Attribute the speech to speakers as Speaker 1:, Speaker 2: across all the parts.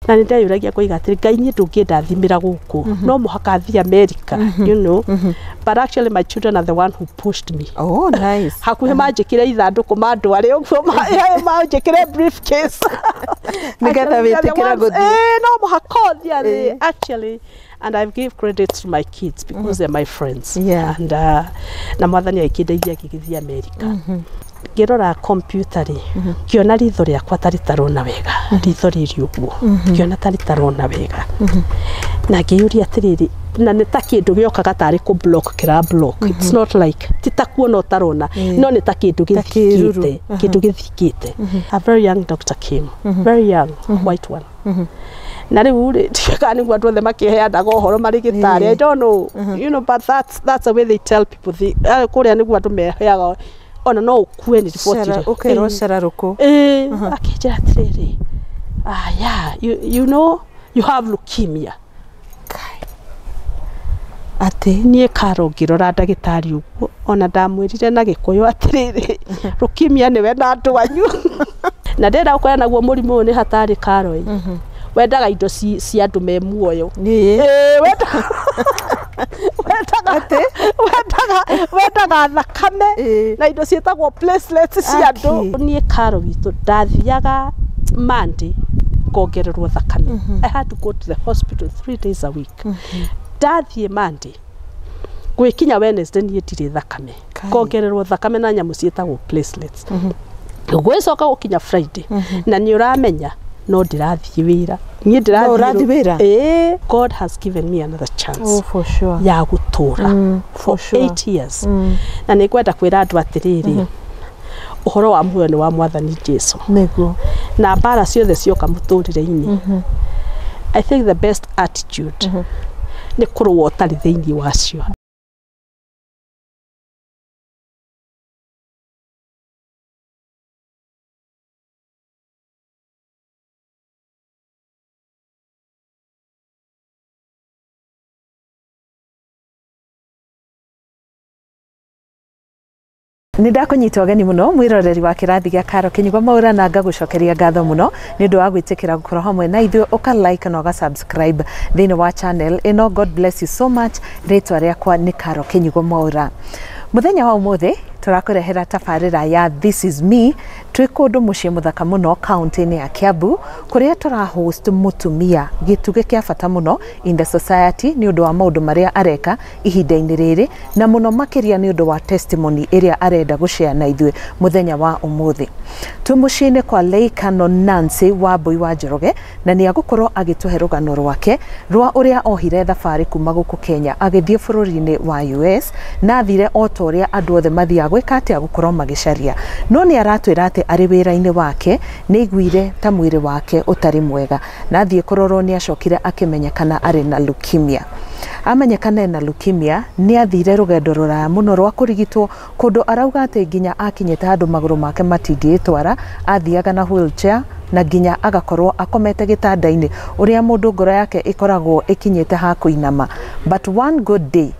Speaker 1: Na nĩ ndeyũragia ngoiga atĩrĩ, Ngai, niĩ ndũngĩndathimĩra gũkũ, no mũhaka thiĩ America. But actually my children are the one who pushed me.
Speaker 2: Oh, nice.
Speaker 1: Hakuhĩ manjĩkĩre ithandũkũ mandware ũguo, manjĩkĩre briefcase.
Speaker 2: Nĩgetha wĩtĩkĩre gũthiĩ.
Speaker 1: Ĩĩ, no mũhaka ũthiĩ athiĩ actually, and I give credit to my kids because they're my friends. And na Mwathani agĩkĩndeithia ngĩgĩthiĩ America. Ngĩrora computer rĩ, ngĩona ritho rĩakwa ta rĩtarona wega, ritho rĩrĩ ũguo, ngĩona ta rĩtarona wega, na ngĩyũria atĩrĩrĩ, na nĩ ta kĩndũ gĩokaga tarĩ kũ block kĩra block. It's not like ti ta kuona ũtarona, no nĩ ta kĩndũ
Speaker 2: kĩruru.
Speaker 1: gĩthikĩte, kĩndũ gĩthikĩte. A very young doctor came, very young white one, na rĩu rĩ, ndiũĩ kana nĩguo andũ othe makĩheanaga ũhoro marĩ gĩtarĩ, I don't know, but that's the way they tell people. Kũrĩa nĩguo andũ meheaga, ona no ũkue nĩ riboti.
Speaker 2: Ũkerwo cera rũkũ.
Speaker 1: Ĩĩ, akĩnjĩra atĩrĩrĩ, "Ah, yeah, you know you have leukemia."
Speaker 2: Atĩ?
Speaker 1: Niĩ karo ngĩrora ndagĩtarĩ ũguo, ona ndamwĩrire na Gĩkũyũ atĩrĩrĩ, leukemia nĩwe na andũ anyu, na ndĩrenda gũkorwo naguo mũrimũ ũyũ nĩ hatarĩ karoi wendaga indo cia andũ me muoyo. Ĩĩ, wendaga thakame na indo ciĩtagwo platelets cia andũ. Niĩ karo witũ ndathiaga Monday ngongererwo thakame. I had to go to the hospital 3 days a week. Ndathiĩ Monday, gwĩkinya Wednesday niĩ ndirĩ thakame.
Speaker 2: Kai.
Speaker 1: Ngongererwo thakame na nyamũ ciĩtagwo platelets. Gwĩcoka gũkinya Friday na nĩ ũramenya no ndĩrathiĩ wĩra niĩ.
Speaker 2: No ũrathiĩ wĩra?
Speaker 1: Ĩĩ, God has given me another chance
Speaker 2: Oh, for sure.
Speaker 1: ya gũtũra
Speaker 2: For
Speaker 1: for
Speaker 2: sure.
Speaker 1: 8 years. Na nĩ ngwenda kwĩra andũ atĩrĩrĩ, ũhoro wa muoyo nĩ wa Mwathani Jesu. Na mbara ciothe cioka mũtũrĩre-inĩ, I think the best attitude nĩ kũrũa ũtarĩ thĩinĩ wacio.
Speaker 2: Nĩ ndakũnyita ũgeni mũno mwĩroreri wa kĩrathi gĩa Karo Kĩnyugo Maũra, na ngagũcokeria ngatho mũno nĩ ũndũ wa gwĩtĩkĩra gũkorwo hamwe na ithuĩ, ũka like na ũga subscribe thĩinĩ wa channel ĩno. God bless you so much. Rĩtwa rĩakwa nĩ Karo Kĩnyugo Maũra. Mũthenya wa ũmũthĩ tũrakũrehera tabarĩra ya This Is Me twĩ kũndũ mũciĩ mũthaka mũno kaunti-inĩ ya Kiambu, kũrĩa tũra host mũtumia gĩtugĩ kĩa bata mũno in the society nĩ ũndũ wa maũndũ marĩa areka ihinda-inĩ rĩrĩ, na mũno makĩria nĩ ũndũ wa testimony ĩrĩa arenda gũshare na ithuĩ mũthenya wa ũmũthĩ. Twĩ mũciĩ-inĩ kwa Leikano Nancy Wambui wa Njoroge, na nĩ agũkorwo agĩtũhe rũgano rwake rwa ũrĩa ohire thabarĩ kuma gũkũ Kenya agĩthiĩ bũrũri-inĩ wa US, na athire o ta ũrĩa andũ othe mathiaga gwĩka atĩa, gũkorwo magĩcaria, no nĩ aratwĩra atĩ arĩ wĩra-inĩ wake nĩ aiguire ta mwĩrĩ wake ũtarĩ mwega, na athiĩ kũrorwo nĩ acokire akĩmenyekana arĩ na leukemia. Amenyekana ena leukemia, nĩ athire rũgendo rũraya mũno rwa kũrigitwo kũndũ arauga atĩ nginya akinyĩte handũ magũrũ make matingĩĩtwara, athiaga na wheelchair na nginya agakorwo akomete gĩtanda-inĩ ũrĩa mũndũ ngoro yake ĩkoragwo ĩkinyĩte ha kũinama. But one good day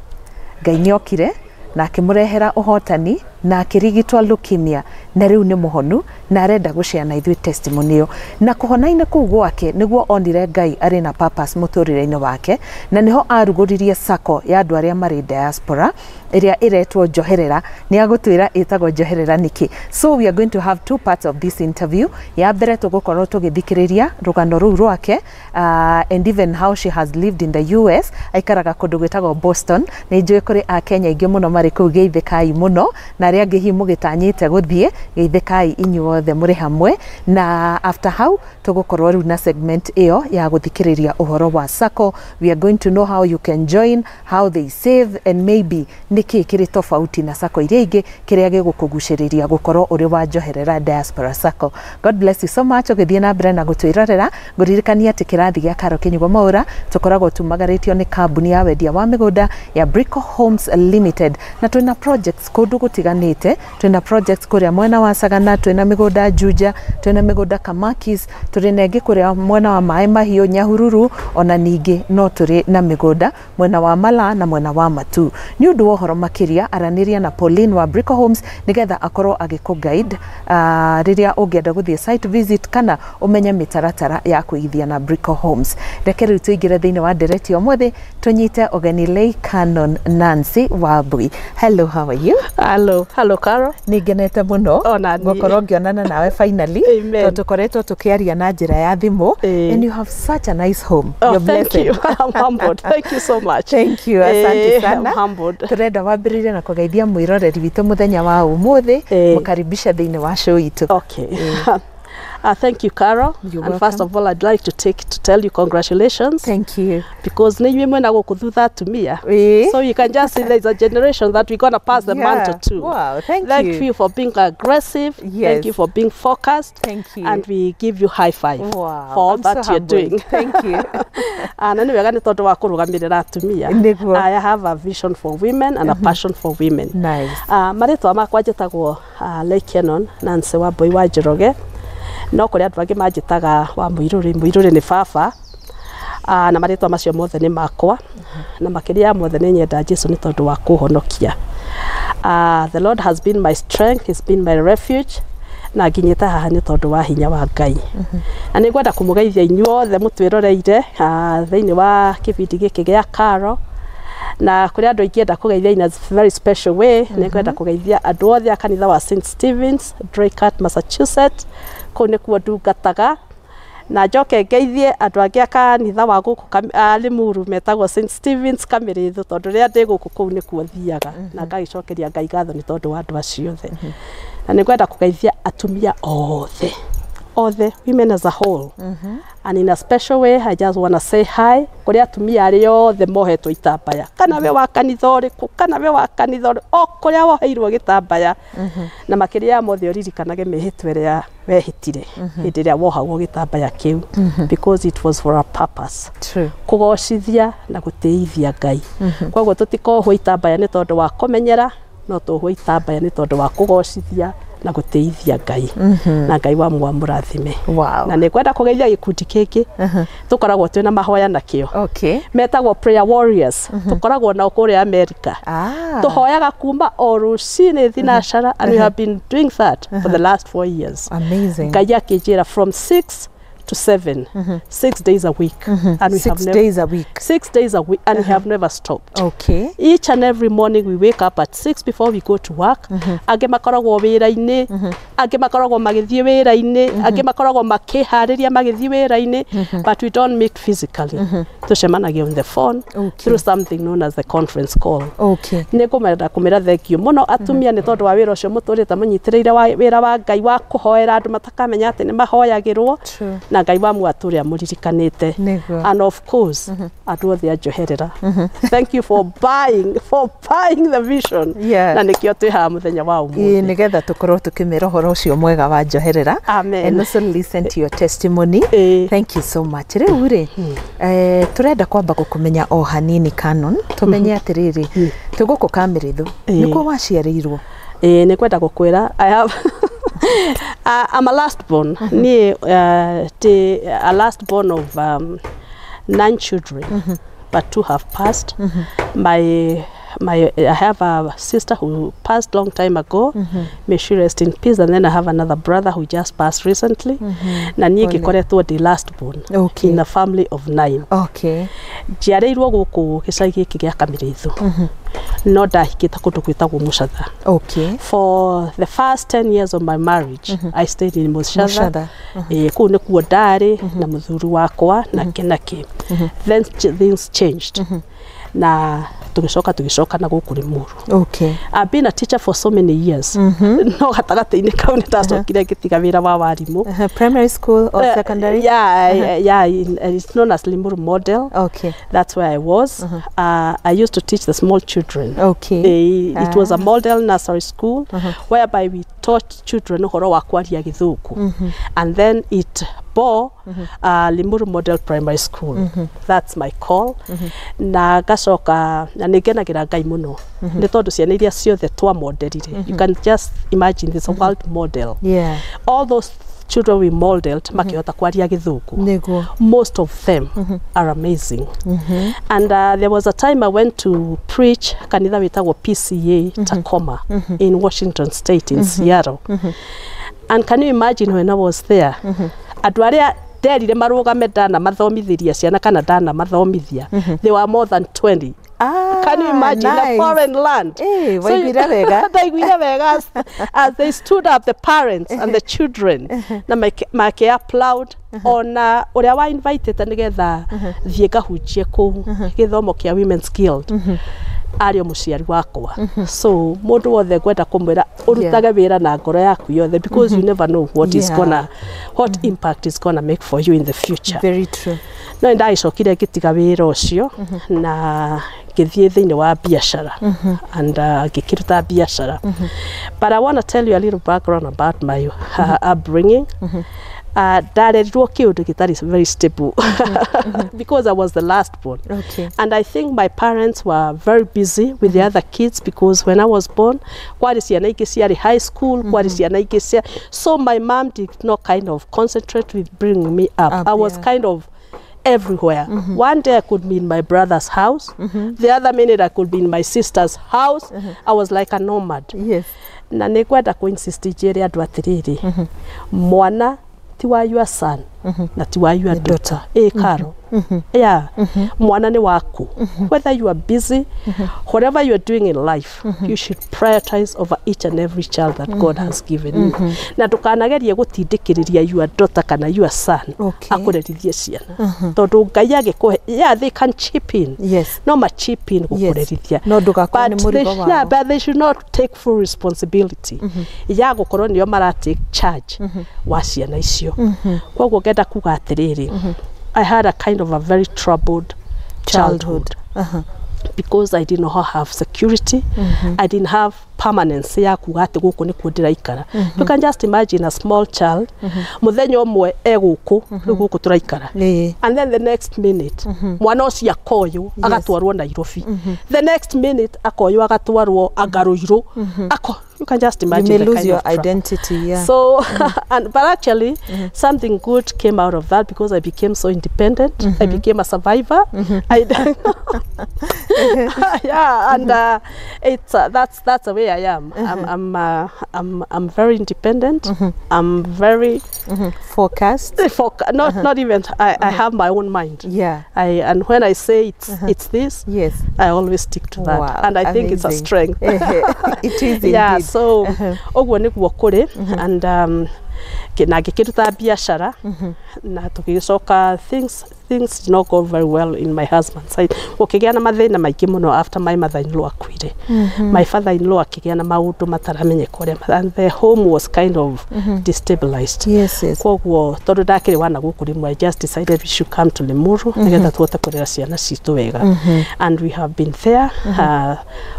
Speaker 2: Ngai nĩ okire na akĩmũrehera ũhotani na akĩrigitwo leukemia, na rĩu nĩ mũhonu na arenda gũshare na ithuĩ testimony ĩyo. Na kũhona-inĩ kũu gwake nĩguo onire Ngai arĩ na purpose mũtũrĩre-inĩ wake, na nĩho arugũririe sacco ya andũ arĩa marĩ diaspora ĩrĩa ĩretwo Njoherera. Nĩ agũtwĩra ĩtagwo Njoherera nĩkĩ. So we are going to have two parts of this interview. Ya mbere tũgũkorwo tũgĩthikĩrĩria rũgano rũu rwake, and even how she has lived in the US. Aikaraga kũndũ gwĩtagwo Boston. Nĩ njũĩ kũrĩ akenya aingĩ mũno marĩ kũu, geithĩkai mũno, na arĩa angĩ hihi mũgĩtanyĩte gũthiĩ, geithĩkai inyuothe mũrĩ hamwe. Na after hau tũgũkorwo rĩu na segment ĩyo ya gũthikĩrĩria ũhoro wa sacco. We are going to know how you can join, how they save, and maybe nĩkĩ kĩrĩ tofauti na sacco iria ingĩ, kĩrĩa gĩgũkũgucĩrĩria gũkorwo ũrĩ wa Njoherera Diaspora Sacco. God bless you so much. Ũgĩthiĩ na mbere na gũtwĩrorera, ngũririkania atĩ kĩrathi gĩa Karo Kĩnyugo Maũra tũkoragwo tumagarĩtio nĩ kambuni ya wendia wa mĩgũnda ya Brico Homes Limited, na twĩna projects kũndũ gũtiganĩte. itiganĩte. Twĩna projects kũrĩa mwena wa Sagana, twĩna mĩgũnda Juja, twĩna mĩgũnda Kamakis, tũrĩ na ĩngĩ kũrĩa mwena wa Maĩ Mahiũ, Nyahururu, ona ningĩ no tũrĩ na mĩgũnda mwena wa Mala na mwena wa Matu. Nĩ ũndũ wa ũhoro makĩria, aranĩria na Pauline wa Brico Homes nĩgetha akorwo agĩkũ guide rĩrĩa ũngĩenda gũthiĩ site visit kana ũmenye mĩtaratara ya kũigithia na Brico Homes. Reke rĩu tũingĩre thĩinĩ wa ndereti ũmũthĩ, tũnyite ũgeni Lay Canon Nancy Wambui. Hello, how are you?
Speaker 1: Hello, hello Carol.
Speaker 2: Nĩ ngenete mũno
Speaker 1: Ona niĩ.
Speaker 2: gũkorwo ngĩonana nawe finally.
Speaker 1: Amen.
Speaker 2: Tondũ tũkoretwo tũkĩaria na njĩra ya thimũ. And you have such a nice home.
Speaker 1: Oh,
Speaker 2: You're
Speaker 1: thank
Speaker 2: blessed.
Speaker 1: you. I'm humbled. Thank you so much.
Speaker 2: Thank you, asante sana.
Speaker 1: I'm humbled.
Speaker 2: Tũrenda wambĩrĩrie na kũgeithia mwĩroreri witũ mũthenya wa ũmũthĩ, mũkaribisha thĩinĩ wa show itũ.
Speaker 1: Okay. Thank you, Carol.
Speaker 2: You're
Speaker 1: And first
Speaker 2: welcome.
Speaker 1: of all, I'd like to take to tell you congratulations.
Speaker 2: Thank you.
Speaker 1: Because nĩ inyuĩ mwena gũkũ thutha atumia. So you can just see there's a generation that we're gonna pass the mantle to.
Speaker 2: Wow, thank
Speaker 1: Thank
Speaker 2: you.
Speaker 1: you for being aggressive.
Speaker 2: Yes.
Speaker 1: Thank you for being focused.
Speaker 2: Thank you.
Speaker 1: And we give you high five
Speaker 2: Wow,
Speaker 1: for all
Speaker 2: I'm
Speaker 1: that
Speaker 2: so
Speaker 1: you're
Speaker 2: humbled.
Speaker 1: doing.
Speaker 2: Thank you.
Speaker 1: Na nĩ wega nĩ tondũ wa kũrũgamĩrĩra atumia.
Speaker 2: Nĩguo.
Speaker 1: I have a vision for women and a passion for women.
Speaker 2: Nice.
Speaker 1: Marĩtwa makwa njĩtagwo Lay Canon Nancy Wambui wa Njoroge, no kũrĩ andũ angĩ manjĩtaga wa Mũirũrĩ. Mũirũrĩ nĩ baba. Na marĩtwa macio mothe nĩ makwa, na makĩria ya mothe nĩ nyenda Jesu nĩ tondũ wa kũhonokia. The Lord has been my strength, he's been my refuge, na nginyĩte haha nĩ tondũ wa hinya wa Ngai. Na nĩ ngwenda kũmũgeithia inyuothe mũtwĩroreire thĩinĩ wa kĩbindi gĩkĩ gĩa Caro, na kũrĩ andũ ingĩenda kũgeithia in a very special way. Nĩ ngwenda kũgeithia andũ othe a kanitha wa St Stevens, Dracut, Massachusetts, kũu nĩkuo ndungataga, na njoke ngeithie andũ angĩ a kanitha wa gũkũ Limuru metagwo St Stevens Kamĩrĩthũ, tondũ rĩrĩa ndĩ gũkũ kũu nĩkuo thiaga, na ngagĩcokeria Ngai ngatho nĩ tondũ wa andũ acio othe. Na nĩ ngwenda kũgeithia atumia othe othe, women as a whole. And in a special way, I just want to say hi kũrĩ atumia arĩa othe mohetwo itambaya, kana we wa kanitha ũrĩkũ, kana we wa kanitha ũrĩkũ, o kũrĩa woheirwo gĩtambaya, na makĩria ya mothe ũririkanage mĩhĩtwa ĩrĩa wehĩtire hĩndĩ ĩrĩa wohagwo gĩtambaya kĩu, because it was for a purpose.
Speaker 2: True.
Speaker 1: Kũgocithia na gũtĩithia Ngai. Koguo tũtikohwo itambaya nĩ tondũ wa kũmenyera, no tũhwo itambaya nĩ tondũ wa kũgocithia na gũtĩithia Ngai. Na Ngai wa mũrathime.
Speaker 2: Wow.
Speaker 1: Na nĩ ngwenda kũgeithia gĩkundi kĩngĩ tũkoragwo twĩna mahoya nakĩo. Metagwo prayer warriors. Tũkoragwo nao kũrĩa America. Tũhoyaga kuma o rũcinĩ thinacara, and we have been doing that for the last 4 years.
Speaker 2: Amazing.
Speaker 1: Ngai akĩnjĩra from 6 to 7, 6 days a week. And we
Speaker 2: 6
Speaker 1: have
Speaker 2: days a week.
Speaker 1: 6 days a week, and we have never stopped. Each and every morning we wake up at 6 before we go to work. Angĩ makoragwo wĩra-inĩ, angĩ makoragwo magĩthiĩ wĩra-inĩ, angĩ makoragwo makĩharĩria magĩthiĩ wĩra-inĩ, but we don't meet physically. Tũcemanagia on the phone through something known as the conference call. Nĩ ngũmenda kũmĩra thengio mũno atumia nĩ tondũ wa wĩra ũcio mũtũrĩte mũnyitĩrĩire wa wĩra wa Ngai wa kũhoera andũ matakamenya atĩ nĩ mahoyagĩrwo.
Speaker 2: True.
Speaker 1: Na Ngai wa mwatũ ũrĩa mũririkanĩte.
Speaker 2: Nĩguo.
Speaker 1: And of course, andũ othe a njoherera, thank you for buying the vision. Na nĩkĩo twĩ haha mũthenya wa
Speaker 2: Ĩĩ,
Speaker 1: ũmũthĩ.
Speaker 2: Nĩgetha tũkorwo tũkĩmĩra ũhoro ũcio mwega wa njoherera.
Speaker 1: Amen.
Speaker 2: And also listen to your testimony. Thank you so much. Rĩu rĩ, tũrenda kwamba gũkũmenya o hanini, Canon, tũmenye atĩrĩrĩ, twĩ gũkũ Kamĩrĩthũ, nĩkuo waciarĩirwo?
Speaker 1: Ĩĩ, nĩ kwenda gũkwĩra I have I'm a last born. Niĩ ndĩ a last born of 9 children, but 2 have passed. My I have a sister who passed long time ago. May she rest in peace. And then I have another brother who just passed recently. Na niĩ
Speaker 2: Pole.
Speaker 1: ngĩkoretwo ndĩ last born in a family of 9. Njiarĩirwo gũkũ gĩcagi gĩkĩ gĩa Kamĩrĩthũ, no ndahikĩte kũndũ gwĩtagwo Mũcatha. For the first 10 years of my marriage, I stayed in Mũcatha.
Speaker 2: Mũcatha.
Speaker 1: Ĩĩ, kũu nĩkuo ndarĩ na mũthuri wakwa na kĩ na kĩ. Then things changed na tũgĩcoka na gũkũ Limuru. I've been a teacher for so many years, no gatagatĩ-inĩ kau nĩ ndacokire ngĩtiga wĩra wa warimũ.
Speaker 2: Primary school or secondary?
Speaker 1: Yeah, it's known as Limuru Model. That's where I was. I used to teach the small children. It was a model nursery school whereby we taught children ũhoro wa kwaria Gĩthũngũ, and then it bore Limuru Model Primary School. That's my call. Na ngacoka na nĩ ngenagĩra Ngai mũno nĩ tondũ ciana iria ciothe twamoderire, you can just imagine this world model, all those children we modeled makĩhota kwaria Gĩthũngũ. Most of them are amazing. And there was a time I went to preach kanitha wĩtagwo PCA Tacoma in Washington State, in Seattle. And can you imagine, when I was there, andũ arĩa nderire marũgame ndana mathomithĩria ciana kana ndana mathomithia, they were more than 20.
Speaker 2: Ah,
Speaker 1: Can you imagine?
Speaker 2: Nice.
Speaker 1: A foreign land.
Speaker 2: Eh, waiguire wega.
Speaker 1: Ndaiguire wega as they stood up, the parents and the children, na make applaud ona ũrĩa wa invited nĩgetha thiĩ ngahunjie kũu gĩthomo kĩa Women's Guild arĩ o mũciari wakwa. So mũndũ wothe ngwenda kũmwĩra, ũrutage wĩra na ngoro yaku yothe, because you never know what is gonna what impact is gonna make for you in the future.
Speaker 2: Very true.
Speaker 1: No ndagĩcokire ngĩtiga wĩra ũcio na ngĩthiĩ thĩinĩ wa biacara and ngĩkĩruta biacara. But I want to tell you a little background about my upbringing. Ndarerirwo kĩũndũ gĩtarĩ very stable because I was the last born. And I think my parents were very busy with the other kids, because when I was born, kwarĩ ciana ingĩ ciarĩ high school, kwarĩ ciana ingĩ cia. So my mom did not kind of concentrate with bringing me up.
Speaker 2: Up,
Speaker 1: I was kind of everywhere. One day I could be in my brother's house. The other minute I could be in my sister's house. I was like a nomad. Na nĩ ngwenda kũ insist njĩre andũ atĩrĩrĩ, mwana ti wa your son na ti wa your daughter. Ĩ karo, yeah, mwana nĩ waku. Whether you are busy, whatever you are doing in life, you should prioritize over each and every child that God has given you, na ndũkanagerie gũtindĩkĩrĩria your daughter kana your son akũrerithie ciana, tondũ Ngai agĩkũhe, yeah, they can chip in, no ma chip in gũkũrerithia.
Speaker 2: No ndũgakorwo nĩ
Speaker 1: But they,
Speaker 2: mũrigo wao.
Speaker 1: yeah, but they should not take full responsibility ya gũkorwo nĩo mara take charge wa ciana icio. Koguo ngenda kuga atĩrĩrĩ, I had a kind of a very troubled childhood because I did not have security. I didn't have permanence ya kuga atĩ gũkũ nĩkuo ndĩraikara. You can just imagine a small child, mũthenya ũmwe e gũkũ, rĩu gũkũ tũraikara, and then the next minute mwana ũcio akoywo agatwarwo Nairobi, the next minute akoywo agatwarwo Angaruiru. Ako, you can just
Speaker 2: You
Speaker 1: imagine
Speaker 2: may
Speaker 1: the
Speaker 2: lose
Speaker 1: kind
Speaker 2: your
Speaker 1: of trouble.
Speaker 2: identity, yeah.
Speaker 1: So, and but actually, something good came out of that because I became so independent. I became a survivor. I, yeah, and it's that's the way I am. I'm very independent. I'm very
Speaker 2: Focused.
Speaker 1: Not even I have my own mind. I and when I say it's this, I always stick to that, and I think it's a
Speaker 2: amazing.
Speaker 1: strength.
Speaker 2: It is indeed.
Speaker 1: Yeah, so ũguo nĩguo kũrĩ, and na ngĩkĩruta biacara na tũgĩcoka, things did not go very well in my husband's side. Gũkĩgĩa na mathĩna maingĩ mũno after my mother in law akuire. My father in law akĩgĩa na maũndũ mataramenyeka ũrĩa, and the home was kind of destabilized. Koguo tondũ ndakĩrĩ wana gũkũ rĩmwe, I just decided we should come to Limuru nĩgetha tũhote kũrera ciana citũ wega, and we have been there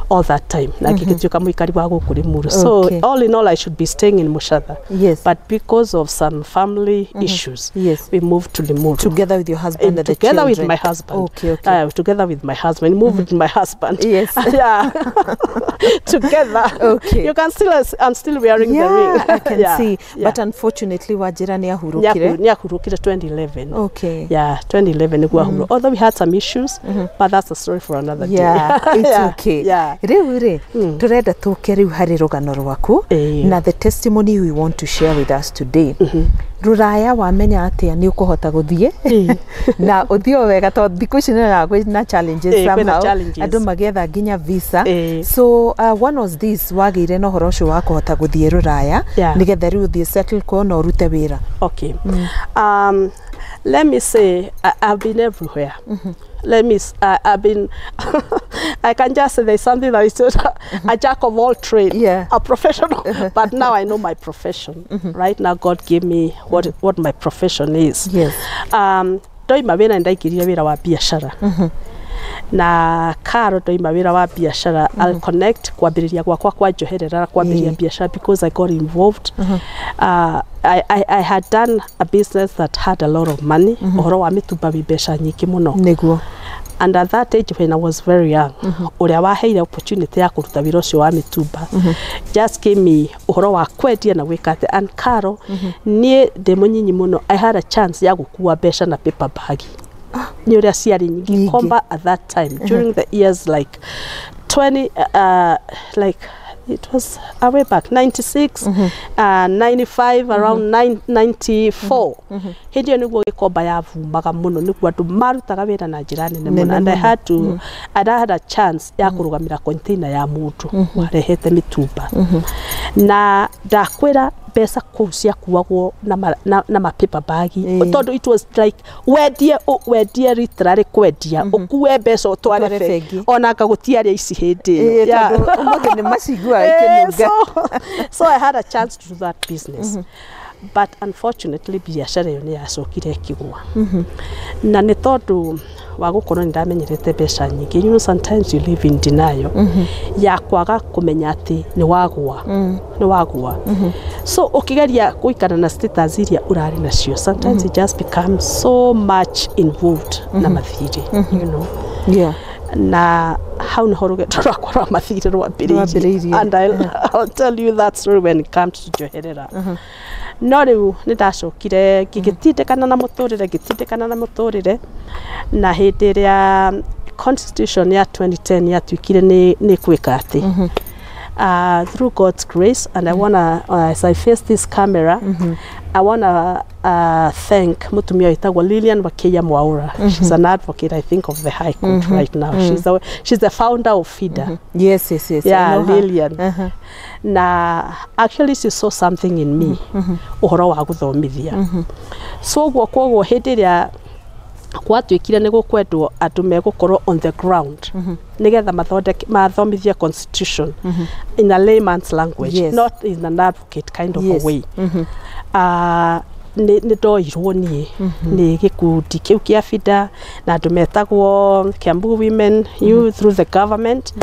Speaker 1: all that time, na ngĩgĩtuĩka mũikari wa gũkũ Limuru. So all in all, I should be staying in Mushatha, but because of some family issues, we moved to Limuru.
Speaker 2: Together with your husband and the
Speaker 1: Together with
Speaker 2: children.
Speaker 1: my husband.
Speaker 2: Okay.
Speaker 1: Together with my husband, moved with my husband. Yeah, together. You can still, I'm still wearing the ring.
Speaker 2: I can see. But unfortunately, wajira nĩ ahurũkire.
Speaker 1: Nĩ ahurũkire 2011. Yeah, 2011 nĩguo ahurũ, although we had some issues, but that's a story for another day.
Speaker 2: It's okay. Rĩu rĩ, tũrenda tũke rĩu harĩ rũgano rwaku na the testimony we want to share with us today. Rũraya wamenya atĩa nĩ ũkũhota gũthiĩ na ũthiĩ o wega, tondũ thikũ ici nĩ kwĩna challenges
Speaker 1: Ĩĩ, kwĩna
Speaker 2: somehow,
Speaker 1: challenges.
Speaker 2: Andũ magĩetha nginya visa.
Speaker 1: Ĩĩ.
Speaker 2: So one was this wagĩire na ũhoro ũcio wa kũhota gũthiĩ rũraya nĩgetha rĩu ũthiĩ settle kuo na ũrute wĩra.
Speaker 1: Okay. Let me say, I've been everywhere. Let me, I've been, I can just say there's something that is a jack of all trades, a professional. But now I know my profession. Right now, God gave me what my profession is. Ndoima wĩra nĩ ndaingĩrire wĩra wa biacara. Na Karo ndoima wĩra wa biacara, I'll connect kwambĩrĩria gwakwa kwa Njoherera kwambĩrĩria biacara because I got involved. I had done a business that had a lot of money, ũhoro wa mĩtumba wĩ mbeca nyingĩ mũno.
Speaker 2: Nĩguo.
Speaker 1: And at that age when I was very young, ũrĩa waheire opportunity ya kũruta wĩra ũcio wa mĩtumba just gave me ũhoro wa kwendia na gwĩka atĩ. And Karo, niĩ ndĩ mũnyinyi mũno, I had a chance ya gũkua mbeca na paper bag nĩ ũrĩa ciarĩ nyingĩ.
Speaker 2: Nyingĩ.
Speaker 1: Komba at that time, during the years like 20, like it was a way back 96, 95, around 94, hĩndĩ ĩyo nĩguo Gĩkomba yavumaga mũno, nĩguo andũ marutaga wĩra na njĩra nene mũno.
Speaker 2: Nene
Speaker 1: And I
Speaker 2: mũno.
Speaker 1: had to and I had a chance ya kũrũgamĩra container ya mũndũ warehete mĩtumba, na ndakwĩra mbeca kũu ciakuagwo na ma paper bag, tondũ it was like wendie wendie literally kwendia ũkue mbeca ũtware
Speaker 2: Ũtware
Speaker 1: bengi.
Speaker 2: Bengi.
Speaker 1: Ona anga gũtiarĩ ici hĩndĩ ĩyo.
Speaker 2: Ĩĩ, tondũ ũmũthĩ nĩ maciguaga ikĩnunga.
Speaker 1: So I had a chance to do that business. But unfortunately biacara ĩyo nĩ yacokire ĩkĩgũa, na nĩ tondũ wa gũkorwo nĩ ndamenyerete mbeca nyingĩ. You know, sometimes you live in denial ya kwaga kũmenya atĩ nĩ wagũa, nĩ wagũa. So ũkĩgeria gũikara na status iria ũrarĩ nacio, sometimes it just becomes so much involved na mathirĩ. Na hau niho rũgendo rwakwa rwa mathirĩ rwambĩrĩirie.
Speaker 2: Rwambĩrĩirie.
Speaker 1: And I'll tell you that story when it comes to Njoherera. No rĩu nĩ ndacokire ngĩgĩtindĩkana na mũtũrĩre, ngĩtindĩkana na mũtũrĩre, na hĩndĩ ĩrĩa constitution ya 2010 yatuĩkire nĩ gwĩka atĩ, through God's grace, and I wanna, as I face this camera, I wanna thank mutumia wĩtagwo Lilian Wakeya Mwaura. She's an advocate, I think, of the High Court right now. She's the founder of FIDA.
Speaker 2: I
Speaker 1: Yeah,
Speaker 2: know her.
Speaker 1: Lilian. Na actually she saw something in me, ũhoro wa gũthomithia. So ũguo koguo hĩndĩ ĩrĩa gwatuĩkire nĩ gũkwendwo andũ megũkorwo on the ground nĩgetha mathondeke mathomithie constitution in a layman's language, not in an advocate kind of a way, nĩ ndoirwo niĩ nĩ gĩkundi kĩu kĩa FIDA na andũ metagwo Kiambu Women Youth through the government,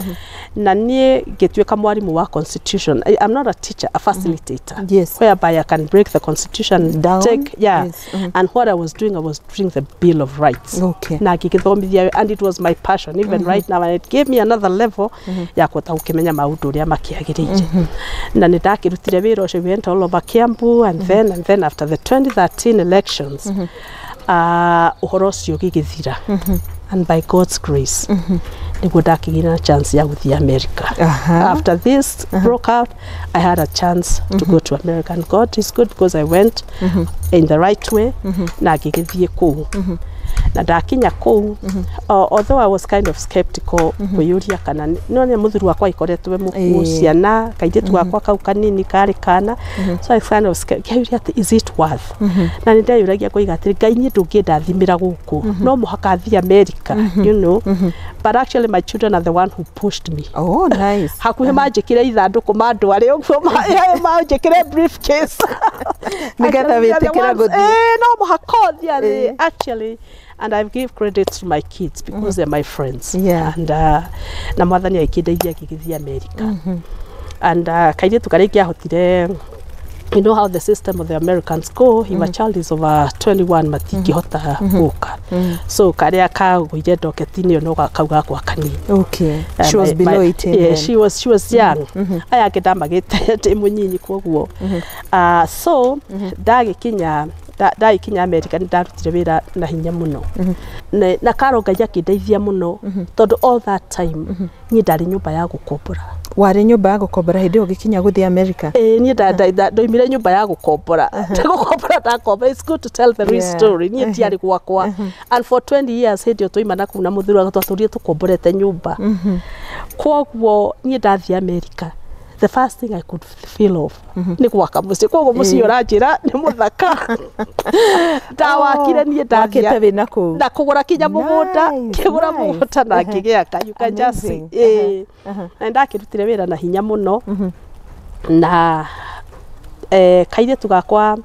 Speaker 1: na niĩ ngĩtuĩka mwarimũ wa constitution. I'm not a teacher, a facilitator, whereby I can break the constitution
Speaker 2: down.
Speaker 1: Take, yeah. And what I was doing, I was doing the Bill of Rights na ngĩgĩthomithia, and it was my passion even right now, and it gave me another level ya kũhota gũkĩmenya maũndũ ũrĩa makĩagĩrĩire, na nĩ ndakĩrutire wĩra ũcio. We went all over Kiambu, and then after the 2013 elections, ũhoro ũcio ũgĩgĩthira, and by God's grace nĩguo ndakĩgĩire na chance ya gũthiĩ America. After this broke out, I had a chance to go to America, and God is good because I went in the right way na ngĩgĩthiĩ kũu. Na ndakinya kũu, although I was kind of skeptical, kwĩyũria kana no nĩ mũthuri wakwa ikoretwo mũkuũ, ciana kairĩtu gakwa kau kanini karĩ kana, so I kind of ngĩyũria atĩ is it worth, na nĩ ndeyũragia ngoiga atĩrĩ, Ngai, niĩ ndũngĩndathimĩra gũkũ, no mũhaka thiĩ America, but actually my children are the one who pushed me.
Speaker 2: Oh, nice.
Speaker 1: Hakuhĩ manjĩkĩre ithandũkũ mandware ũguo, manjĩkĩre briefcase.
Speaker 2: Nĩgetha wĩtĩkĩre gũthiĩ.
Speaker 1: No mũhaka ũthiĩ atĩ actually, and I give credit to my kids because they're my friends. And na Mwathani agĩkĩndeithia ngĩgĩthiĩ America, and kairĩtu karĩa ingĩahotire, you know how the system of the Americans go, if a child is over 21 matingĩhota gũka, so karĩa kagũire ndoketi-inĩ ĩyo no kau gakwa kanini.
Speaker 2: She was below 18
Speaker 1: Yeah,
Speaker 2: then.
Speaker 1: she was young. Aya angĩ ndamagĩte ndĩ mũnyinyi koguo. So ndagĩkinya America nĩ ndarutire wĩra na hinya mũno. Na Karo, Ngai akĩndeithia mũno tondũ all that time niĩ ndarĩ nyũmba ya gũkombora.
Speaker 2: Warĩ nyũmba ya gũkombora hĩndĩ ĩyo ũgĩkinya gũthiĩ America?
Speaker 1: Ĩĩ, niĩ ndoimire nyũmba ya gũkombora, gũkombora ndakombora. It's good to tell the real story. Niĩ ndiarĩ gwakwa, and for 20 years hĩndĩ ĩyo twaima na kuu na mũthuri wakwa twatũrire tũkomborete nyũmba. Koguo niĩ ndathiĩ America, the first thing I could feel of nĩ gwaka mũciĩ. Koguo mũciĩ ũranjĩra nĩ mũthaka ndawakire niĩ
Speaker 2: Wakĩte
Speaker 1: ndathiĩ
Speaker 2: wĩna kũu.
Speaker 1: Na kũgũra kinya mũgũnda, ngĩgũra mũgũnda na ngĩgĩaka. You can just see.
Speaker 2: Amazing.
Speaker 1: Ĩĩ, na ndakĩrutire wĩra na hinya mũno na kairĩtu gakwa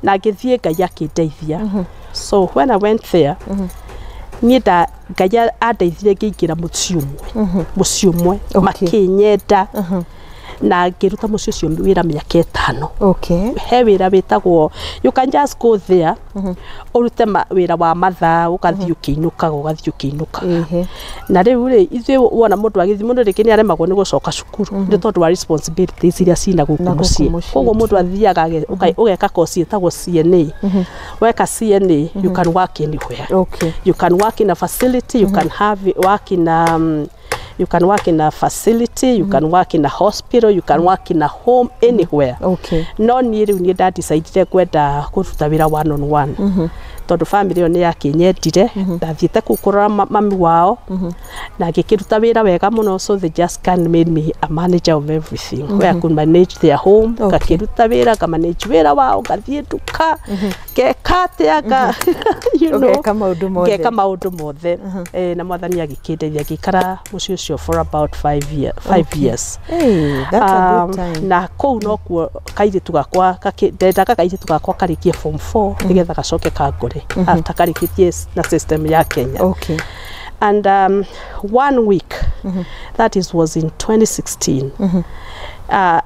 Speaker 1: na ngĩthiĩ, Ngai akĩndeithia. So when I went there, Niĩ nda Ngai andeithire ngĩingĩra mũciĩ ũmwe makĩnyenda na ngĩruta mũciĩ ũcio wĩra mĩaka 5. He wĩra wĩtagwo, you can just go there, ũrute wĩra wa mathaa, ũgathiĩ ũkĩinũkaga, ũgathiĩ ũkĩinũkaga. Na rĩu rĩ, ithuĩ wona mũndũ agĩthiĩ mũndũ rĩngĩ nĩ aremagwo nĩ gũcoka cukuru nĩ tondũ wa responsibilities iria cina gũkũ
Speaker 2: Na gũkũ
Speaker 1: mũciĩ.
Speaker 2: mũciĩ.
Speaker 1: Koguo mũndũ athiaga ũgeka course ĩtagwo CNA. Weka CNA, you can work anywhere. You can work in a facility, you can have work in a, you can work in a facility, you can work in a hospital, you can work in a home, anywhere. No niĩ rĩu niĩ ndadecidire kwenda kũruta wĩra one on one tondũ family ĩyo nĩ yakĩnyendire. Ndathiĩte kũu kũrora mami wao na ngĩkĩruta wĩra wega mũno, so they just kind made me a manager of everything where I could manage their home. Ngakĩruta wĩra, ngamanage wĩra wao, ngathiĩ nduka, ngeka atĩa, nga you know
Speaker 2: Ũgeka maũndũ mothe.
Speaker 1: Ngeka maũndũ mothe. Na Mwathani agĩkĩndeithia ngĩikara mũciĩ ũcio for about 5 years.
Speaker 2: Hey, that's a good time.
Speaker 1: Na kũu nokuo kairĩtu gakwa ndendaga kairĩtu gakwa karĩkie form 4 nĩgetha gacoke kangore after karĩkĩtie na system ya Kenya. And one week, that is was in 2016,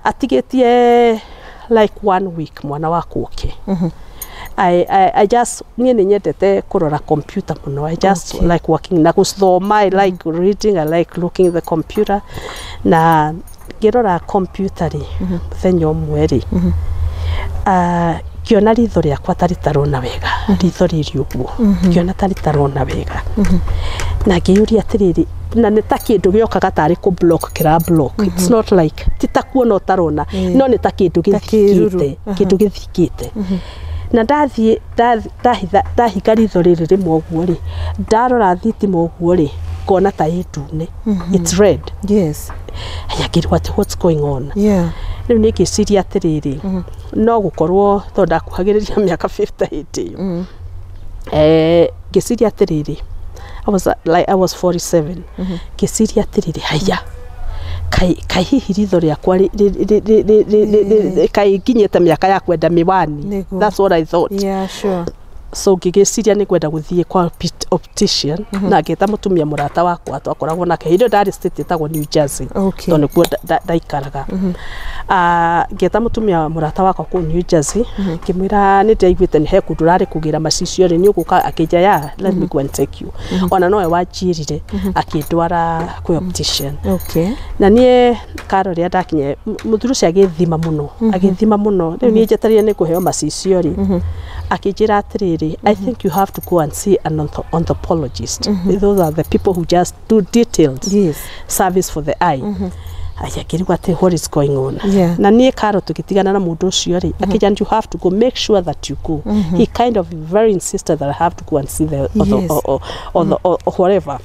Speaker 1: atigĩtie like one week mwana wakwa oke, I just, niĩ nĩ nyendete kũrora computer mũno. I just like working na gũthoma. I like reading, I like looking at the computer. Na ngĩrora computer rĩ, mũthenya ũmwe rĩ, ngĩona ritho rĩakwa ta rĩtarona wega, ritho rĩrĩ ũguo, ngĩona ta rĩtarona wega na ngĩyũria atĩrĩrĩ, na nĩ ta kĩndũ gĩokaga tarĩ kũ block kĩra block. It's not like ti ta kuona ũtarona, no nĩ ta kĩndũ
Speaker 2: Ta kĩruru.
Speaker 1: gĩthikĩte, kĩndũ gĩthikĩte. Na ndathiĩ ndahinga ritho rĩrĩ rĩmwe ũguo rĩ, ndarora thitima ũguo rĩ, ngona ta ĩ ndune, it's red. Haya, ngĩrigwo atĩ what's going on. Rĩu nĩ ngĩciria atĩrĩrĩ, no gũkorwo tondũ ndakuhagĩrĩria mĩaka 50 hĩndĩ ĩyo. Ngĩciria atĩrĩrĩ, I was like, I was 47. Ngĩciria atĩrĩrĩ, haya, kaĩ hihi ritho rĩakwa kaĩ nginyĩte mĩaka ya kwenda mĩwani?
Speaker 2: Nĩguo.
Speaker 1: That's what I thought. So ngĩgĩciria nĩ ngwenda gũthiĩ kwa optician na ngĩta mũtumia mũrata wakwa twakoragwo nake hĩndĩ ĩyo ndarĩ state ĩtagwo New Jersey tondũ nĩkuo ndaikaraga. Ngĩta mũtumia mũrata wakwa kũu New Jersey, ngĩmwĩra nĩ ndĩraiguĩte nĩ he kũndũ ũrarĩ kũgĩra macicio rĩ, nĩ ũgũka? Akĩnja, "Ya, let me go and take you." Ona nowe wanjĩrire, akĩndwara kwĩ optician. Na niĩ karo rĩrĩa ndakinya, mũthuri ũcio agĩthima mũno, agĩthima mũno. Rĩu niĩ njetereire nĩ kũheo macicio rĩ, akĩnjĩra atĩrĩrĩ, "I think you have to go and see an anthropologist. Those are the people who just do detailed service for the eye." Aya, ngĩrigwo atĩ what is going on. Na niĩ karo tũgĩtigana na mũndũ ũcio rĩ, akĩnjĩra, "You have to go, make sure that you go." He kind of very insisted that I have to go and see the or, the, or whatever.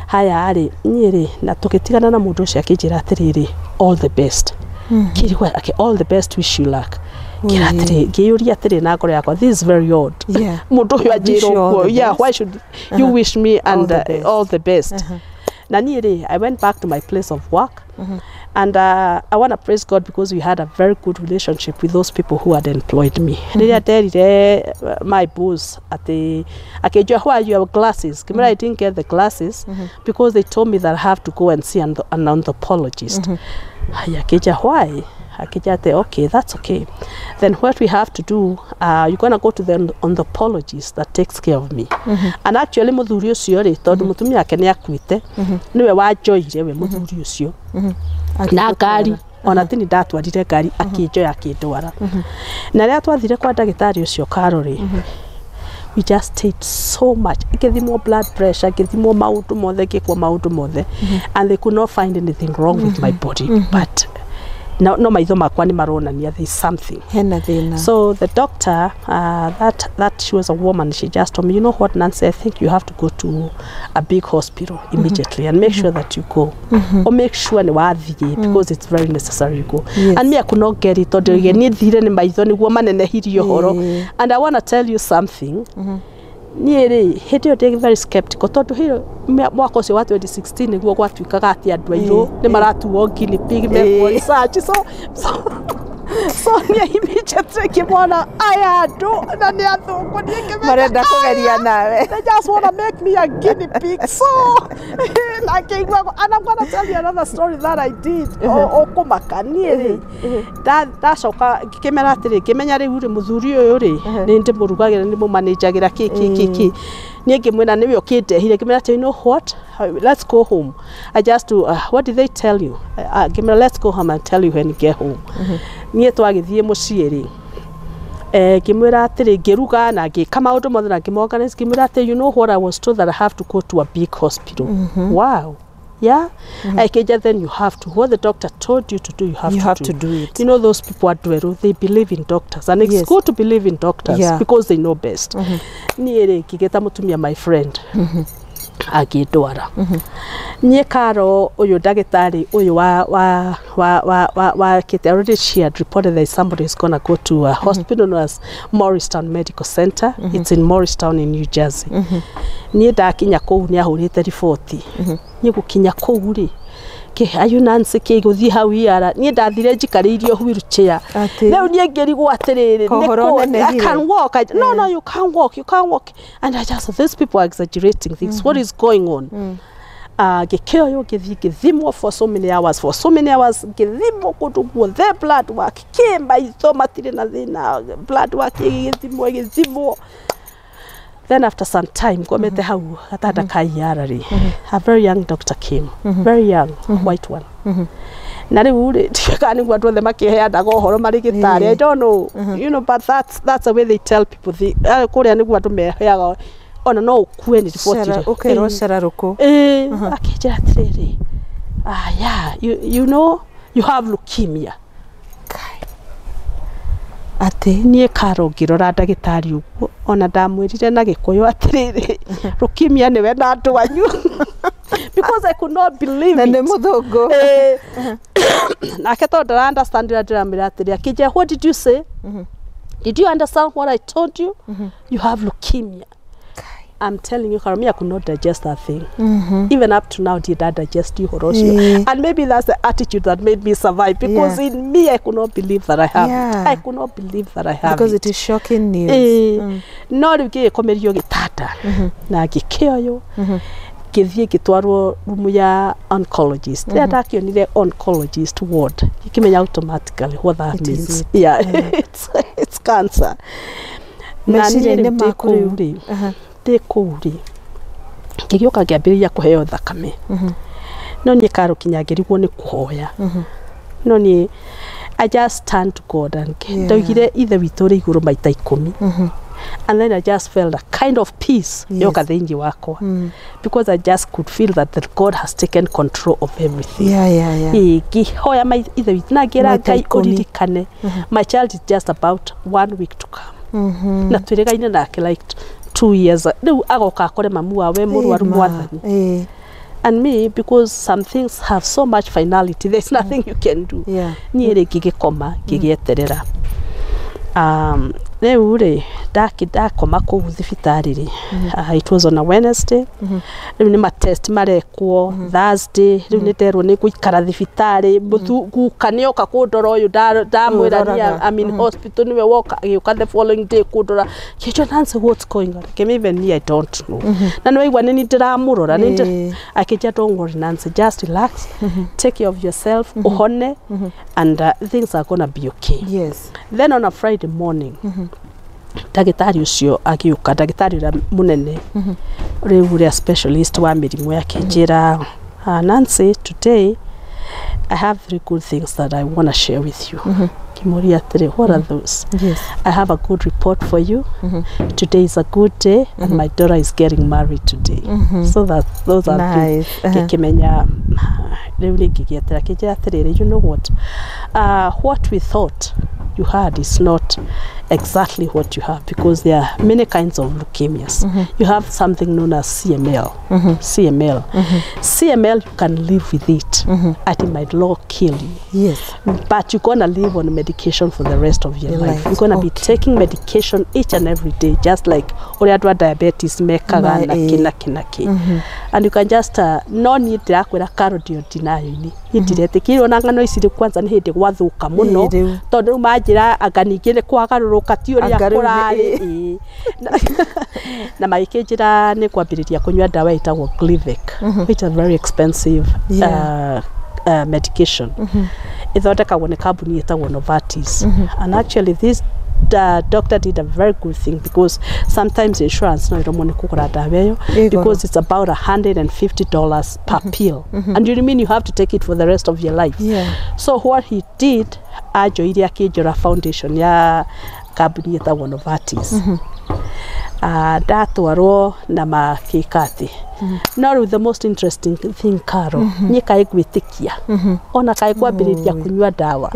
Speaker 1: Haya rĩ, niĩ rĩ, na tũgĩtigana na mũndũ ũcio akĩnjĩra atĩrĩrĩ, "All the best." Kĩrigwo ake, "All the best, wish you luck." Ngĩra atĩrĩ, ngĩyũria atĩrĩ na ngoro yakwa, this is very odd. Mũndũ ũyũ anjĩra
Speaker 2: Wish you all
Speaker 1: ũguo,
Speaker 2: the
Speaker 1: yeah,
Speaker 2: best.
Speaker 1: why should you wish me and
Speaker 2: All the best.
Speaker 1: All the best? Na niĩ rĩ, I went back to my place of work and I want to praise God because we had a very good relationship with those people who had employed me. Rĩrĩa nderire my boss atĩ, akĩnjũria, "Why your glasses?" Ngĩmwĩra, "I didn't get the glasses because they told me that I have to go and see an anthropologist." Haya, akĩnjia, "Why?" Akĩnjia atĩ, "Okay, that's okay, then what we have to do, you're gonna go to the anthropologist that takes care of me." And actually mũthuri ũcio rĩ, tondũ mũtumia wake nĩ akuĩte, nĩwe wanjoire we mũthuri ũcio na ngari, ona tini ndatwarire ngari, akĩnjoya akĩndwara. Na rĩrĩa twathire kwa ndagĩtarĩ ũcio Karo rĩ, we just stayed so much, ngĩthimwo blood pressure, ngĩthimwo maũndũ mothe, ngĩkwo maũndũ mothe, and they could not find anything wrong with my body, but no maitho makwa nĩ maronania there is something.
Speaker 2: Hena thĩna.
Speaker 1: So the doctor, that she was a woman, she just told me, "You know what, Nancy, I think you have to go to a big hospital immediately and make sure that you go, or make sure nĩ wathiĩ because it's very necessary you go." And me, I could not get it tondũ niĩ thire nĩ maitho nĩguo manenehirie ũhoro. And I want to tell you something. Niĩ rĩ, hĩndĩ ĩyo ndĩ very skeptical tondũ hĩyo mwaka ũcio wa 2016 nĩguo gwatuĩkaga atĩ andũ airũ nĩ maratuo guinea pig, mekwo research. So So niĩ immediately ngĩmona aya andũ na nĩ athũngũ, niĩ ngĩmenya
Speaker 2: Marenda kũgeria nawe.
Speaker 1: They just want to make me a guinea pig. So, na ngĩigua, and I'm gonna tell you another story that I did. Ũkũmaka niĩ rĩ, ndacoka ngĩkĩmera atĩrĩ, ngĩmenya rĩu rĩ, mũthuri ũyũ rĩ, nĩ ndĩmũrugagĩra, nĩ ndĩmũmanĩnjagĩra kĩ kĩ kĩ kĩ. Niĩ ngĩmwĩra nĩwe ũkĩndehire, ngĩmwĩra atĩ, "You know what, let's go home. I just do, what did they tell you?" Ngĩmwĩra, "Let's go home and tell you when you get home." Niĩ twagĩthiĩ mũciĩ rĩ, ngĩmwĩra atĩrĩ, ngĩruga na ngĩka maũndũ mothe na ngĩmorganize, ngĩmwĩra atĩ, "You know what, I was told that I have to go to a big hospital." Wow, yeah. Akĩnja, "Then you have to, what the doctor told you to do, you have,
Speaker 2: You
Speaker 1: to,
Speaker 2: have
Speaker 1: do.
Speaker 2: to do it.
Speaker 1: You know those people andũ erũ, they believe in doctors and it's good to believe in doctors because they know best. Niĩ rĩ, ngĩgĩta mũtumia, my friend, agĩndwara. Niĩ karo ũyũ ndagĩtarĩ ũyũ wa kĩte already, she had reported that somebody is gonna go to a hospital known as Morristown Medical Center. It's in Morristown in New Jersey. Niĩ ndakinya kũu, nĩ ahũrĩte riboti. Niĩ gũkinya kũu rĩ, ayu Nancy kĩ gũthiĩ hau iara, niĩ ndathire njikarĩirio wheelchair.
Speaker 2: Atĩ.
Speaker 1: Rĩu niĩ ngĩrigwo atĩrĩrĩ,
Speaker 2: Kohoro
Speaker 1: nĩkũ- I
Speaker 2: ũnenehire.
Speaker 1: can walk. No, you can't walk, you can't walk. And I just, these people are exaggerating things. What is going on? Ngĩkĩoywo, ngĩthiĩ ngĩthimwo for so many hours, for so many hours ngĩthimwo kũndũ guothe, blood work kĩ, maitho matirĩ na thĩna, blood work ĩgĩthimwo, ĩgĩthimwo. Then after some time, ngomete hau gatanda ka iara rĩ, a very young doctor came, very young white one. Na rĩu rĩ, ndiũĩ kana nĩguo andũ othe makĩheanaga ũhoro marĩ gĩtarĩ, I don't know, but that's the way they tell people. Kũrĩa nĩguo andũ meheaga, ona no ũkue nĩ riboti.
Speaker 2: Ũkerwo cera rũkũ.
Speaker 1: Ĩĩ, akĩnjĩra atĩrĩrĩ, "Ah, yeah, you know you have leukemia."
Speaker 2: Atĩ.
Speaker 1: Niĩ karo ngĩrora ndagĩtarĩ ũguo, ona ndamwĩrire na gĩkũyũ atĩrĩrĩ, "Leukemia nĩwe na andũ anyu," because I could not believe
Speaker 2: Na
Speaker 1: it.
Speaker 2: nĩ mũthũngũ.
Speaker 1: Eh, nake tondũ ndara understand ũrĩa ndĩramwĩra atĩrĩ, akĩnjĩra, "What did you say? Did you understand what I told you? You have leukemia." I'm telling you, Karami, I could not digest that thing. Even up to now, did I digest ũhoro ũcio? And maybe that's the attitude that made me survive, because in me, I could not believe that I have it. I could not believe that I have
Speaker 2: Because
Speaker 1: it.
Speaker 2: it is shocking news.
Speaker 1: Ĩĩ. No rĩu ngĩgĩkomerio gĩtanda na ngĩkĩoywo, ngĩthiĩ ngĩtwarwo rumu ya oncologist. Rĩrĩa ndakĩonire oncologist ward, ngĩkĩmenya automatically what that
Speaker 2: It is
Speaker 1: means.
Speaker 2: it.
Speaker 1: Yeah, it's cancer. Na niĩ
Speaker 2: Meciria-inĩ
Speaker 1: rĩu ndĩ
Speaker 2: maku
Speaker 1: kũu
Speaker 2: rĩu.
Speaker 1: rĩ, ndĩ kũu rĩ, ngĩgĩũka ngĩambĩrĩria kũheo thakame. No niĩ karo kinya ngĩrigwo nĩ kũhoya, no niĩ I just turned to God and ndaugire, "Ithe witũ ũrĩ igũrũ," maita 10, and then I just felt a kind of peace yoka thĩinĩ wakwa, because I just could feel that God has taken control of everything. Ĩĩ, ngĩhoya ithe witũ na ngĩra
Speaker 2: Maita
Speaker 1: Ngai,
Speaker 2: 10.
Speaker 1: "Ũririkane my child is just about one week to come, na twĩrĩgaine nake like 2 years rĩu, agoka akore mamu wawe mũrwaru."
Speaker 2: Ĩma.
Speaker 1: Mwathani. And me, because some things have so much finality, there's nothing you can do. Niĩ rĩ, ngĩgĩkoma, ngĩgĩeterera. Rĩu rĩ, ndakoma kũu thibitarĩ rĩ, it was on a Wednesday. Rĩu nĩ matest marekwo Thursday. Rĩu nĩ nderwo nĩ ngũikara thibitarĩ. Guka nĩoka kũndora, ũyũ ndamwĩra niĩ
Speaker 2: Ũroraga.
Speaker 1: I'm in hospital, nĩwe woka, agĩũka the following day kũndora. Kĩnjũ, "Nancy, what's going on?" Kĩmĩ, "Even me, I don't know." Na nĩ waigua nĩ niĩ ndĩramũrora, nĩ akĩnjĩra, "Don't worry, Nancy, just relax, take care of yourself, ũhone, and things are gonna be okay." Then on a Friday morning, ndagĩtarĩ ũcio agĩũka, ndagĩtarĩ ũrĩa mũnene rĩu, ũrĩa specialist wa mĩrimũ, akĩnjĩra, "Nancy, today I have three good things that I want to share with you." Ngĩmũria atĩrĩ, "What are those?" "I have a good report for you. Today is a good day, and my daughter is getting married today." So that those are three.
Speaker 2: Nice.
Speaker 1: Ngĩkĩmenya rĩu rĩngĩ gĩetera. Kĩnjĩra atĩrĩrĩ, "You know what, what we thought you had is not exactly what you have, because there are many kinds of leukemias. You have something known as CML. CML. CML, you can live with it, and it might not kill you, but you're gonna live on medication." medication for the rest of your
Speaker 2: Your
Speaker 1: life.
Speaker 2: life.
Speaker 1: You're gonna be taking medication each and every day, just like ũrĩa andũ a diabetes mekaga na kĩ na kĩ na kĩ. And you can just no niĩ ndĩrakwĩra Carol, ndio denial-inĩ, niĩ ndiretĩkĩrwo na ng'ano ici. Rĩu kwanza nĩ hĩndĩ gwathũka mũno,
Speaker 2: Rĩu.
Speaker 1: tondũ rĩu manjĩra anga ningĩ nĩ kwagarũrũka, ti ũrĩa
Speaker 2: Anga rĩu
Speaker 1: kũrarĩ. Na magĩkĩnjĩra nĩ kwambĩrĩria kũnyua ndawa ĩtagwo Glivec, which is very expensive medication. Ĩthondekagwo nĩ kambuni ĩtagwo Novartis. And actually this doctor did a very good thing, because sometimes insurance no ĩremwo nĩ kũgũra ndawa ĩyo,
Speaker 2: Ĩ goro.
Speaker 1: because it's about $150 per pill, and you mean you have to take it for the rest of your life. So what he did, anjoire akĩnjora foundation ya kambuni ĩtagwo Novartis. Ndatwarwo na makĩka atĩ no rĩu the most interesting thing, Caro, niĩ kaĩ gwĩtĩkia ona kaĩ kwambĩrĩria kũnyua ndawa,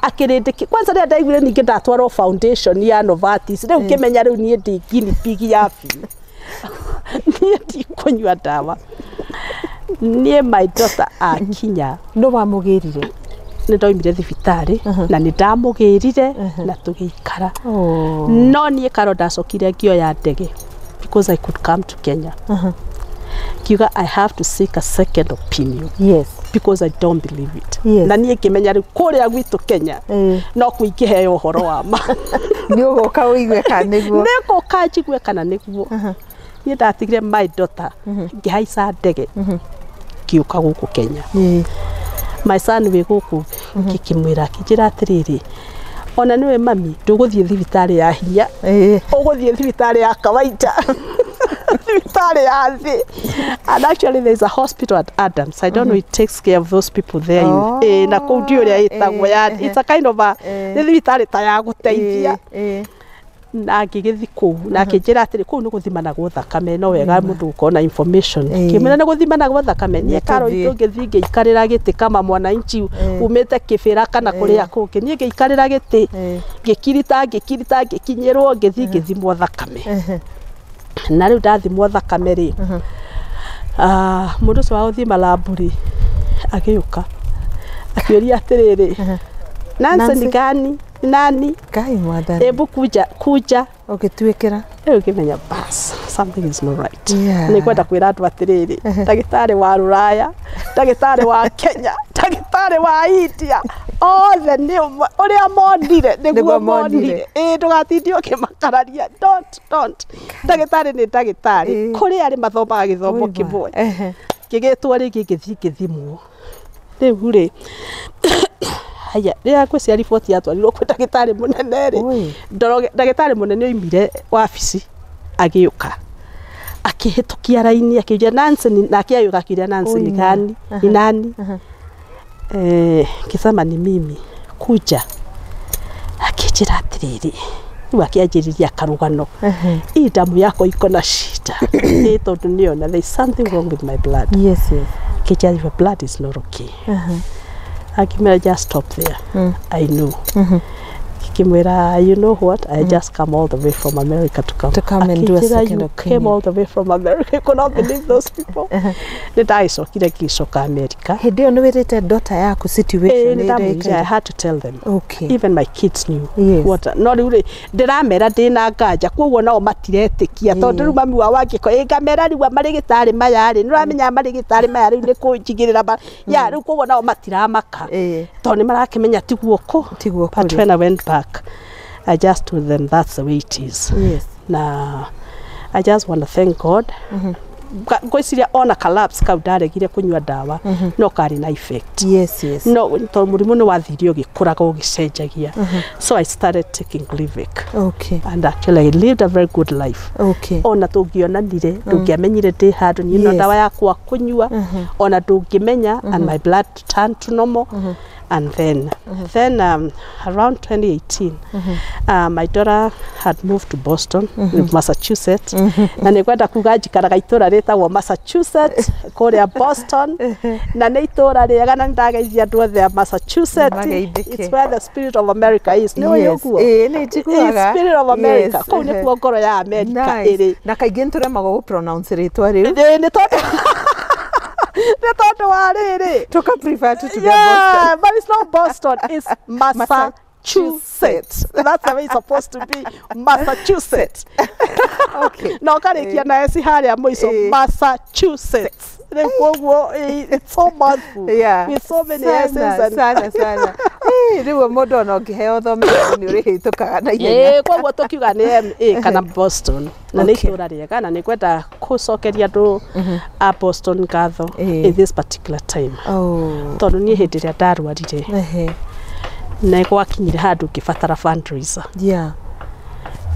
Speaker 1: akĩrĩndĩki kwanza rĩrĩa ndaiguire ningĩ ndatwarwo foundation ya Novartis, rĩu ngĩmenya rĩu niĩ ndĩ guinea pig ya biũ, niĩ ndikũnyua ndawa. Niĩ my daughter akinya,
Speaker 2: No wamũgĩrire?
Speaker 1: Nĩ ndaumire thibitarĩ na nĩ ndamũgĩrire na tũgĩikara.
Speaker 2: Oh.
Speaker 1: No niĩ Karo ndacokire ngĩoya ndege, because I could come to Kenya, ngiuga I have to seek a second opinion, because I don't believe it. Na niĩ ngĩmenya rĩu kũrĩa gwitũ Kenya no kũingĩheo ũhoro wa ma.
Speaker 2: Nĩ ũgũka ũigue kana nĩguo.
Speaker 1: Nĩ ngũka njigue kana nĩguo. Niĩ ndatigire my daughter, ngĩhaica ndege ngĩũka gũkũ Kenya. My son wĩ gũkũ, ngĩkĩmwĩra, akĩnjĩra atĩrĩrĩ, ona nĩwe mami, ndũgũthiĩ thibitarĩ ya hinya, ũgũthiĩ thibitarĩ ya kawaida, thibitarĩ ya thĩ. And actually there is a hospital at Adams, I don't know, it takes care of those people there in, na kũu ndiũ ũrĩa ĩtagwo ya it's a kind of a nĩ thibitarĩ ta ya gũteithia. Na ngĩgĩthi kũu na akĩnjĩra atĩrĩ, kũu nĩ gũthimanagwo thakame, no wega mũndũ gũkorwo na information. Kĩmwĩra nĩ gũthimanagwo thakame. Niĩ
Speaker 2: Nĩ
Speaker 1: Karo
Speaker 2: tũthiĩ.
Speaker 1: itũngĩthiĩ ngĩikarĩra gĩtĩ kama mwananchi umĩte kĩbĩra kana kũrĩa kũngĩ, niĩ ngĩikarĩra gĩtĩ, ngĩkirita ngĩkirita, ngĩkinyĩrwo, ngĩthiĩ ngĩthimwo thakame. Na rĩu ndathimwo thakame rĩ, mũndũ ũcio wa gũthima lab rĩ, agĩũka akĩũria atĩrĩrĩ, "Nancy
Speaker 2: Nancy?
Speaker 1: ni gani? Ni nani?"
Speaker 2: Ngai mwathani.
Speaker 1: "Hebu kuja, kuja."
Speaker 2: Ũgĩtuĩkĩra.
Speaker 1: Rĩu ngĩmenya bas, something is not right. Nĩ kwenda kwĩra andũ atĩrĩrĩ, ndagĩtarĩ wa rũraya, ndagĩtarĩ wa Kenya, ndagĩtarĩ wa India, othe nĩ ũmwe, ũrĩa monire nĩguo
Speaker 2: Nĩguo monire.
Speaker 1: monire. Ĩ ndũgatinde ũkĩmakararia, don't, ndagĩtarĩ nĩ ndagĩtarĩ. Kũrĩ arĩ mathomaga gĩthomo
Speaker 2: Oi,
Speaker 1: kĩmwe. Ngĩgĩtwo rĩngĩ, ngĩthiĩ ngĩthimwo. Rĩu rĩ, haya, rĩrĩa ngwĩciria riboti yatwarirwo kwĩ ndagĩtarĩ mũnene rĩ,
Speaker 2: Oi.
Speaker 1: Ndagĩtarĩ mũnene oimire wabici agĩũka akĩhĩtũkia raini, akĩũria Nancy nake agĩũka akĩũria Nancy ni
Speaker 2: Oi,
Speaker 1: gani, ni nani? Ngĩsema ni mimi, kuja. Akĩnjĩra atĩrĩrĩ, rĩu akĩanjĩrĩria karũgano, hii damu yako iko na shida. Ĩ tondũ nĩona there is something wrong with my blood. Akĩnjĩra, "Your blood is not okay." Akĩmwĩra, "Just stop there, I know." Akĩmwĩra, "You know what, I just come all the way from America to come
Speaker 2: To come and do a
Speaker 1: Akĩnjĩra,
Speaker 2: second
Speaker 1: "You
Speaker 2: opinion."
Speaker 1: came all the way from America? You could not believe those people." Nĩ ndagĩcokire ngĩcoka America.
Speaker 2: Hĩndĩ ĩyo nĩ wĩrĩte daughter yaku situation
Speaker 1: Nĩ
Speaker 2: ĩrĩa
Speaker 1: ndamwĩrire, I
Speaker 2: ĩikaire?
Speaker 1: had to tell them. Even my kids knew what. No rĩu rĩ, ndĩramera ndĩna nganja, koguo nao matiretĩkia, tondũ rĩu mami wao angĩko ĩ ngamera rĩu marĩgĩtarĩ maya rĩ, nĩ ũramenya marĩgĩtarĩ maya rĩu nĩ kũnjigĩrĩra ya rĩu, koguo nao matiramaka, tondũ nĩ marakĩmenya tiguo kũ
Speaker 2: Tiguo
Speaker 1: But
Speaker 2: kũrĩ.
Speaker 1: when I went back, I just told them that's the way it is. Na I just want to thank God. Ngwĩciria ona collapse kau ndaregire kũnyua ndawa no karĩ na effect. No tondũ mũrimũ nĩ wathire ũgĩkũraga ũgĩcenjagia, so I started taking Glivec, and actually I lived a very good life. Ona tũngĩonanire ndũngĩamenyire ndĩ handũ niĩ no ndawa yakwa kũnyua, ona ndũngĩmenya, and my blood turned to normal. And then around 2018, my daughter had moved to Boston, Massachusetts. Na nĩ ngwenda kuga njikaraga itũra rĩtagwo Massachusetts kũrĩa Boston, na nĩ itũra rĩega, na nĩ ndageithia andũ othe a Massachusetts.
Speaker 2: Mageithĩke.
Speaker 1: It's where the spirit of America is. Nĩ ũĩ ũguo?
Speaker 2: Ĩĩ, nĩ njiguaga.
Speaker 1: Spirit of America. Kũu nĩkuo ngoro ya America ĩrĩ.
Speaker 2: Na kaingĩ nĩ tũremagwo gũ pronounce rĩtwa rĩu.
Speaker 1: Ĩĩ, nĩ tondũ wa rĩrĩ
Speaker 2: Tũka prefer tu tuge Boston.
Speaker 1: Yeah, but it's not Boston, it's Massachusetts. Massachusetts. That's the way it's supposed to be. Massachusetts.
Speaker 2: Okay.
Speaker 1: Na ũkarĩkia na S harĩa mũico. Massachusetts. Rĩu koguo it's so mouthful. With so many S's and
Speaker 2: Sana sana. Rĩu mũndũ ona ũngĩheo thome nĩ ũrĩhĩtũkaga na ihenya.
Speaker 1: Koguo tũkiuga nĩ MA kana Boston, na nĩ itũra rĩega, na nĩ ngwenda gũcokeria andũ a Boston ngatho in this particular time, tondũ niĩ hĩndĩ ĩrĩa ndarwarire, nĩ gwakinyire handũ ngĩbatara fundraiser,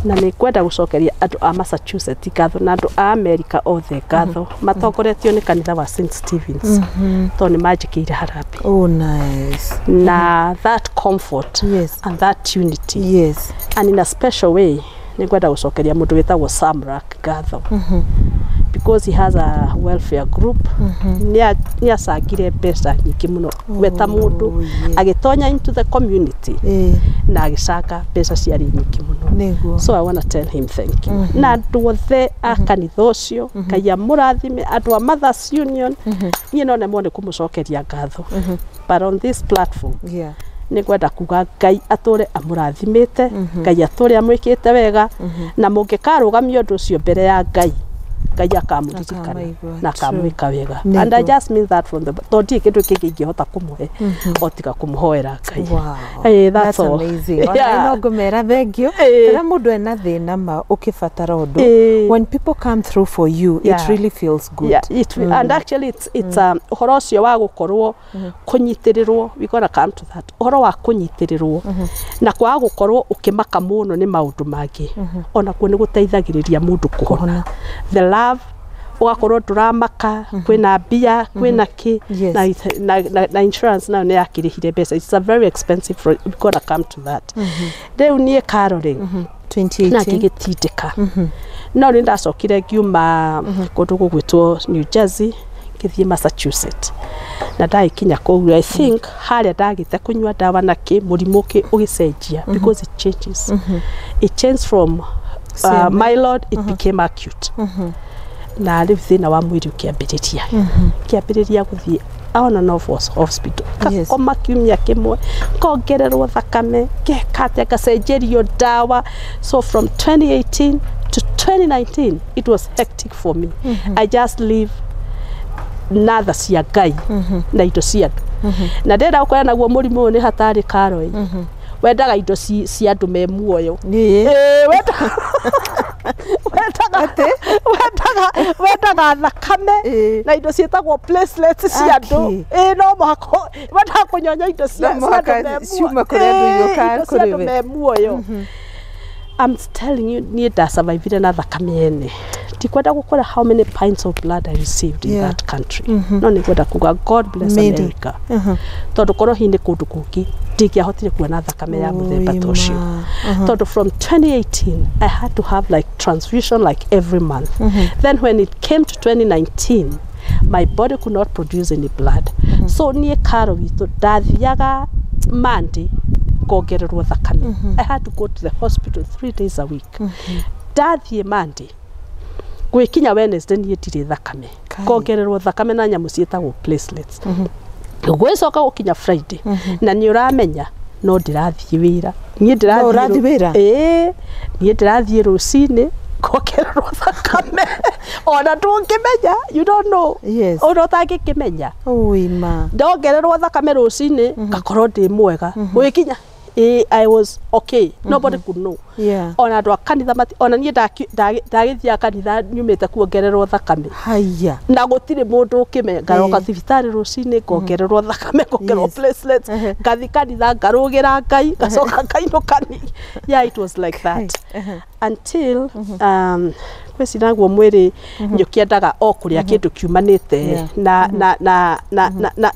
Speaker 1: na nĩ ngwenda gũcokeria andũ a Massachusetts ngatho na andũ a America othe ngatho, matongoretio nĩ kanitha wa St Stevens, tondũ nĩ manjĩkĩire harambee.
Speaker 2: Oh, nice.
Speaker 1: Na that comfort and that unity, and in a special way nĩ ngwenda gũcokeria mũndũ wĩtagwo Samrak ngatho, because he has a welfare group. Nĩ acangire mbeca nyingĩ mũno we ta mũndũ, agĩtonya into the community na agĩcanga mbeca ciarĩ nyingĩ mũno. So I want to tell him thank you, na andũ othe a kanitha ũcio, Ngai amũrathime. Andũ a Mothers Union, niĩ no nemwo nĩ kũmũcokeria ngatho, but on this platform nĩ ngwenda kuga Ngai atũre amũrathimĩte, Ngai atũre amwĩkĩte wega, na mũngĩkarũgamia ũndũ ũcio mbere ya Ngai, Ngai akamũririkana
Speaker 2: Akamaigua.
Speaker 1: Na akamwĩka wega. And I just mean that from the tondũ ndirĩ kĩndũ kĩngĩ ingĩhota kũmũhe o tiga kũmũhoera Ngai.
Speaker 2: Wow.
Speaker 1: That's all.
Speaker 2: Amazing. Ona no ngũmera thengio. Rĩrĩa mũndũ ena thĩna ma ũkĩbatara ũndũ, when people come through for you, it really feels good.
Speaker 1: Yeah, and actually it's ũhoro ũcio wa gũkorwo kũnyitĩrĩrwo, we gonna come to that, ũhoro wa kũnyitĩrĩrwo na kwaga gũkorwo ũkĩmaka mũno nĩ maũndũ mangĩ, onakuo nĩ gũteithagĩrĩria mũndũ kũhona. The love, ũgakorwo ndũramaka kwĩna mbia, kwĩna kĩ, na insurance nayo nĩ yakĩrĩhire mbeca. It's a very expensive, we gonna come to that. Rĩu niĩ Carol
Speaker 2: 2018.
Speaker 1: Na ngĩgĩtindĩka, no nĩ ndacokire ngiuma kũndũ gũgwĩtwo New Jersey, ngĩthiĩ Massachusetts, na ndagĩkinya kũu, I think harĩa ndagĩte kũnyua ndawa na kĩ, mũrimũ ũgĩcenjia, because it changes, it changed from
Speaker 2: Same.
Speaker 1: Mild, it became acute, na rĩu thĩna wa mwĩrĩ ũkĩambĩrĩria, kĩambĩrĩria gũthiĩ on and off was hospital, ngakoma kiumia kĩmwe, ngongererwo thakame, ngeka atĩa, ngacenjerio ndawa. So from 2018 to 2019 it was hectic for me. I just live na tha cia Ngai na indo cia andũ, na ndĩrenda gũkora naguo mũrimũ ũyũ nĩ hatarĩ karoi, wendaga indo cia andũ me muoyo. Wendaga thakame na indo ciĩtagwo platelets cia andũ. Ĩĩ, no mũhaka wendaga kũnyonya indo cia
Speaker 2: No mũhaka
Speaker 1: cia andũ me
Speaker 2: ciume kũrĩ andũ
Speaker 1: Ĩĩ,
Speaker 2: iũka
Speaker 1: indo cia
Speaker 2: kũrĩ
Speaker 1: andũ
Speaker 2: we.
Speaker 1: Me muoyo. I'm telling you, niĩ ndasurvivire na thakame ene. Ndikwenda gũkora how many pints of blood I received in that country, no nĩ ngwenda kuga God bless
Speaker 2: Many.
Speaker 1: America, tondũ korwo hihi nĩ kũndũ kũngĩ, ndingĩahotire kuona thakame ya mũthemba ta ũcio, tondũ from 2018 I had to have like transfusion like every month. Then when it came to 2019, my body could not produce any blood. So niĩ Karo witũ ndathiaga Monday ngongererwo thakame. I had to go to the hospital 3 days a week. Ndathiĩ Monday, gwĩkinya Wednesday niĩ ndirĩ thakame.
Speaker 2: Kai.
Speaker 1: Ngongererwo thakame na nyamũ ciĩtagwo platelets. Gwĩcoka gũkinya Friday, na nĩ ũramenya no ndĩrathiĩ wĩra niĩ.
Speaker 2: No ũrathiĩ wĩra?
Speaker 1: Ĩĩ, niĩ ndĩrathiĩ rũcinĩ ngongererwo thakame, ona ndũngĩmenya, you don't know, ona ũtangĩkĩmenya.
Speaker 2: Ui ma.
Speaker 1: Ndongererwo thakame rũcinĩ, ngakorwo ndĩ mwega. Gwĩkinya, ĩĩ, I was okay, nobody could know. Ona andũ a kanitha mati, ona niĩ ndagĩthiaga kanitha nyumĩte kuongererwo thakame
Speaker 2: Haya.
Speaker 1: na gũtirĩ mũndũ ũkĩmenya. Ngaroka thibitarĩ rũcinĩ, ngongererwo thakame, ngongererwo platelets, ngathi kanitha, ngarũgĩra Ngai, ngacoka ngainũka. Yeah, it was like that until kwĩci naguo mwĩrĩ nĩ ũkĩendaga o kũrĩa kĩndũ kiumanĩte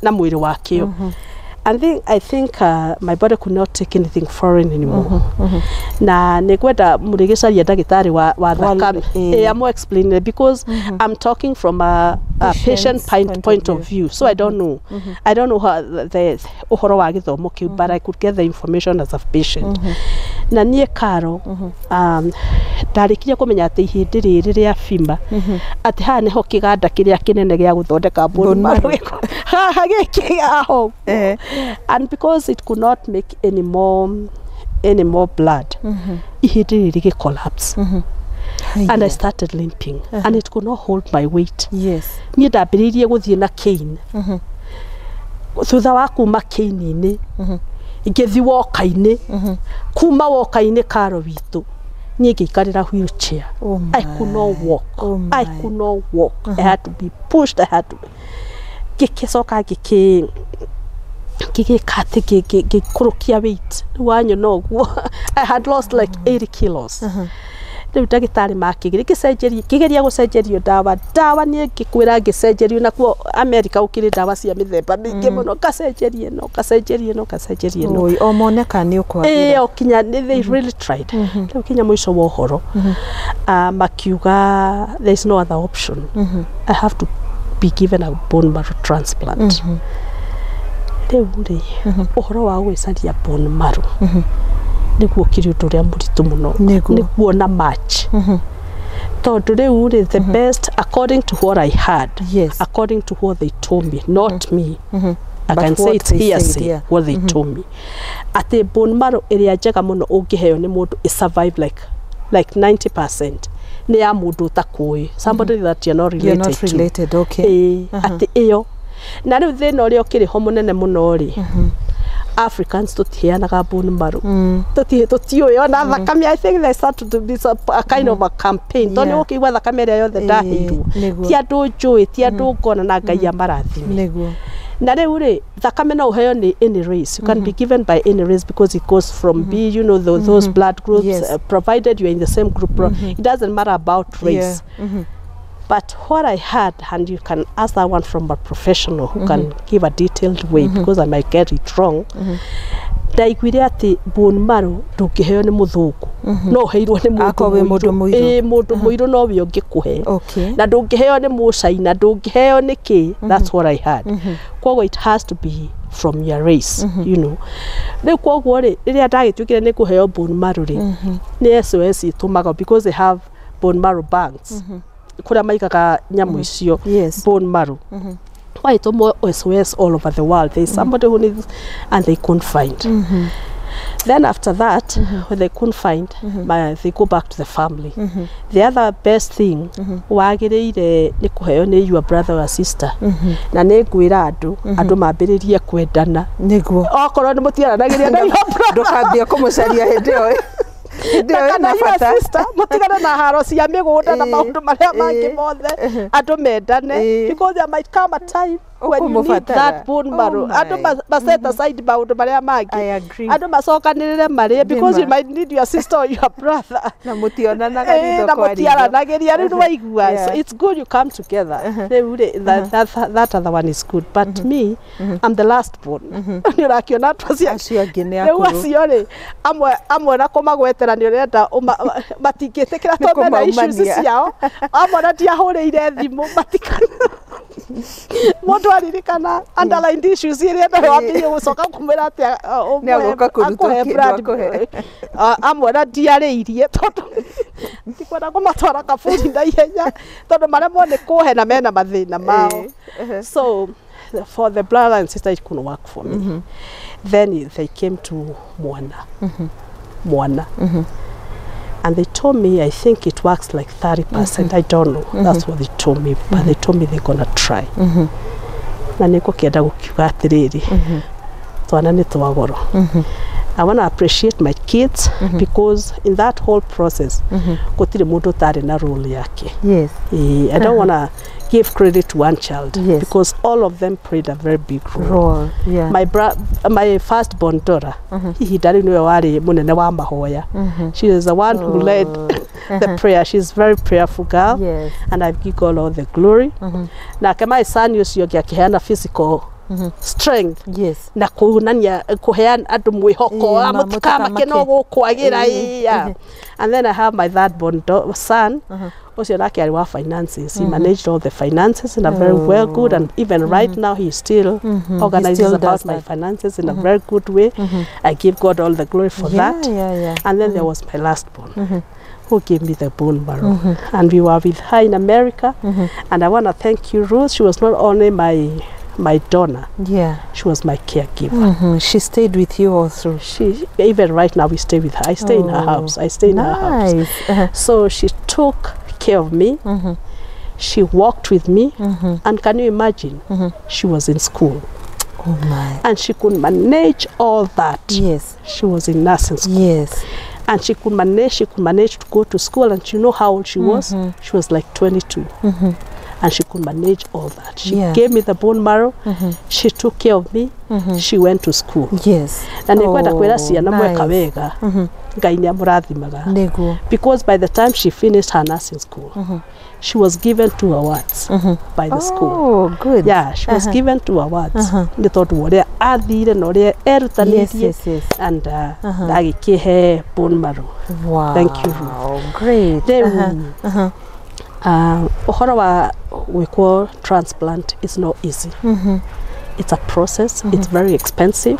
Speaker 1: na mwĩrĩ wakĩo. And then I think my body could not take anything foreign anymore. Na nĩ ngwenda mũrĩgĩcaria ndagĩtarĩ wa thakame amũ explain it, because I'm talking from a patient
Speaker 2: Patient's
Speaker 1: point of view. So I don't know how the ũhoro wa gĩthomo kĩu, but I could get the information as a patient. Na niĩ Karo, ndarĩkirie kũmenya atĩ ihĩndĩ rĩrĩ rĩa femur, atĩ haha nĩho kĩganda kĩrĩa kĩnene gĩa gũthondeka bone
Speaker 2: Bone
Speaker 1: marrow
Speaker 2: marrow.
Speaker 1: Haha gĩkĩ haha ũguo.
Speaker 2: Eh.
Speaker 1: And because it could not make any more any more blood, ihĩndĩ rĩrĩ rĩgĩ collapse and I started limping and it could not hold my weight. Niĩ ndambĩrĩirie gũthiĩ na cane. Thutha wa kuma cane-inĩ ngĩthiĩ woka-inĩ, kuma woka-inĩ karo witũ niĩ ngĩikarĩra wheelchair.
Speaker 2: Oh.
Speaker 1: I could not walk.
Speaker 2: Oh.
Speaker 1: I
Speaker 2: My.
Speaker 1: could not walk. I had to be pushed. I had to ngĩkĩcoka ngĩkĩ ngĩgĩka atĩ ngĩikũrũkia weight. Rĩu wanyona ũguo, I had lost like 80 kilos. Rĩu ndagĩtarĩ makĩgeria ngĩcenjeria, ngĩgeria gũcenjerio ndawa, ndawa niĩ ngĩkwĩra ngĩcenjerio, nakuo America gũkĩrĩ ndawa cia mĩthemba mĩingĩ mũno, ngacenjeria ĩno, ngacenjeria ĩno, ngacenjeria ĩno.
Speaker 2: Oi, o moneka nĩ ũkwagĩra.
Speaker 1: Ĩĩ, o kinya they really tried. Rĩu kinya mũico wa ũhoro, makiuga there is no other option, I have to be given a bone marrow transplant. Rĩu rĩ, ũhoro wa gwĩcaria bone marrow nĩguo kĩrĩ ũndũ ũrĩa mũritũ mũno.
Speaker 2: Nĩguo.
Speaker 1: Nĩ kuona match, tondũ rĩu rĩ, the best, according to what I had, according to what they told me, not me, I
Speaker 2: But
Speaker 1: can say
Speaker 2: what
Speaker 1: it's
Speaker 2: they said,
Speaker 1: hearsay, what they told me, atĩ bone marrow ĩrĩa njega mũno ũngĩheo nĩ mũndũ ĩ survive like 90% nĩ ya mũndũ ũtakũĩ, somebody that you're not
Speaker 2: You're
Speaker 1: related
Speaker 2: not
Speaker 1: to.
Speaker 2: related, okay.
Speaker 1: Ĩĩ, atĩ ĩyo na rĩu thĩna ũrĩa ũkĩrĩ ho mũnene mũno rĩ, Africans tũtiheanaga bone marrow. Tũtiũĩ ona thakame. I think there started to be a kind of a campaign, tondũ nĩ ũkĩigua thakame ĩrĩa yothe ndaheirwo ti andũ njũĩ, ti andũ ngona, na Ngai amarathime. Na rĩu rĩ, thakame no ũheo nĩ any race. You can be given by any race because it goes from B, you know, those blood groups. Provided you're in the same group, it doesn't matter about race. But what I had, and you can ask that one from a professional who can give a detailed way, because I might get it wrong. Ndaiguire atĩ bone marrow ndũngĩheo nĩ mũthũngũ, no ũheirwo nĩ
Speaker 2: Akorwo wĩ mũndũ mũirũ.
Speaker 1: Ĩĩ, mũndũ mũirũ nowe ũngĩkũhe. Na ndũngĩheo nĩ mũcaina, ndũngĩheo nĩ kĩ. That's what I had. Koguo it has to be from your race. Rĩu koguo rĩ, rĩrĩa ndagĩtuĩkire nĩ kũheo bone marrow rĩ, nĩ SOS ĩtũmaga, because they have bone marrow banks kũrĩa maigaga nyamũ icio, bone marrow. Wagĩtũmwo SOS all over the world, there is somebody who needs, and they couldn't find. Then after that, when they couldn't find, they go back to the family. The other best thing wagĩrĩire nĩ kũheo nĩ your brother or sister. Na nĩ ngwĩra andũ, andũ mambĩrĩrie kwendana. Okorwo nĩ mũtiaranagĩria na your brother,
Speaker 2: Ndũkambie kũmũcaria hĩndĩ ĩyo, hĩndĩ
Speaker 1: na
Speaker 2: ĩyo
Speaker 1: kana
Speaker 2: ĩna
Speaker 1: your
Speaker 2: bata.
Speaker 1: sister, mũtigane na haro cia mĩgũnda na maũndũ marĩa mangĩ mothe, andũ mendane, because there might come a time when you need
Speaker 2: Ũkũmũbatara.
Speaker 1: that bone marrow.
Speaker 2: Oh.
Speaker 1: Andũ ma set aside maũndũ marĩa mangĩ,
Speaker 2: I agree.
Speaker 1: andũ macokanĩrĩre marĩe, because you
Speaker 2: Nĩma.
Speaker 1: might need your sister or your brother.
Speaker 2: Na mũtionanaga ritho
Speaker 1: na
Speaker 2: kwa ritho.
Speaker 1: mũtiaranagĩria rĩu nĩwaigua. So it's good you come together. Rĩu rĩ, that other one is good, but me, I'm the last born. Nĩ ũrakiona andũ acio
Speaker 2: Acio angĩ nĩ
Speaker 1: rĩu
Speaker 2: akũrũ.
Speaker 1: Acio rĩ, amwe amwe na kũmagwetera nĩ ũrenda matingĩtĩkĩra
Speaker 2: Nĩ
Speaker 1: tondũ mena issues
Speaker 2: kũmaumania.
Speaker 1: ciao. Amwe na ndiahũrĩire thimũ, matika mũndũ aririkana underlined issues iria nayo ambĩrĩrie gũcoka kũmwĩra atĩ
Speaker 2: Nĩ agũka kũrutwo
Speaker 1: akũhe
Speaker 2: kĩndũ
Speaker 1: blood.
Speaker 2: akũhe.
Speaker 1: Amwe na ndiarĩirie tondũ ndikwenda kũmatwara kaburi na ihenya, tondũ maremwo nĩ kũhe na mena mathĩna mao. So for the brother and sister, it couldn't work for me. Then they came to mwana mwana and they told me, I think it works like 30%. I don't know. That's what they told me, but they told me they're gonna try. Na nĩ ngũkĩenda gũkiuga atĩrĩrĩ, twana nĩ twa goro. I want to appreciate my kids because in that whole process gũtirĩ mũndũ ũtarĩ na role yake. I don't want to give credit to one child because all of them played a very big role.
Speaker 2: Role. Yeah.
Speaker 1: My first born daughter, ihinda rĩu nĩwe warĩ mũnene wa mahoya. She is the one who led the prayer. She's a very prayerful girl. And I give God all the glory. Nake my son ũcio ũngĩ akĩheana physical strength na kuonania kuheana andũ mwĩhoko wa mũtikamake, no
Speaker 2: mũtikamake.
Speaker 1: gũkwagĩra. Yeah. And then I have my third born son, ũcio nake arĩ wa finances. He managed all the finances in a very well good, and even right now he still organizes
Speaker 2: He still
Speaker 1: about
Speaker 2: does
Speaker 1: my
Speaker 2: that.
Speaker 1: finances in a very good way. I give God all the glory for that. And then there was my last born, who gave me the bone marrow, and we were with her in America. And I want to thank you, Ruth. She was not only my my donor.
Speaker 2: Yeah.
Speaker 1: She was my caregiver.
Speaker 2: She stayed with you all through.
Speaker 1: She, even right now we stay with her. I stay in her house. I stay in her house.
Speaker 2: Nice.
Speaker 1: So she took care of me. She walked with me. And can you imagine? She was in school.
Speaker 2: Oh my.
Speaker 1: And she could manage all that.
Speaker 2: Yes.
Speaker 1: She was in nursing school.
Speaker 2: Yes.
Speaker 1: And she could manage to go to school. And you know how old she was? She was like 22. And she could manage all that. She gave me the bone marrow. She took care of me. She went to school.
Speaker 2: Yes.
Speaker 1: Na nĩ ngwenda kwĩra ciana
Speaker 2: nice.
Speaker 1: Mweka wega, Ngai nĩ amũrathimaga.
Speaker 2: Nĩguo.
Speaker 1: Because by the time she finished her nursing school, she was given 2 awards by the school.
Speaker 2: Oh, good.
Speaker 1: Yeah, she was given 2 awards nĩ tondũ wa ũrĩa athire na ũrĩa erutanĩirie.
Speaker 2: Yes.
Speaker 1: And agĩkĩhe bone marrow.
Speaker 2: Wow.
Speaker 1: Thank you.
Speaker 2: Great.
Speaker 1: Rĩu ũhoro wa gwĩkwo transplant is not easy. It's a process. It's very expensive.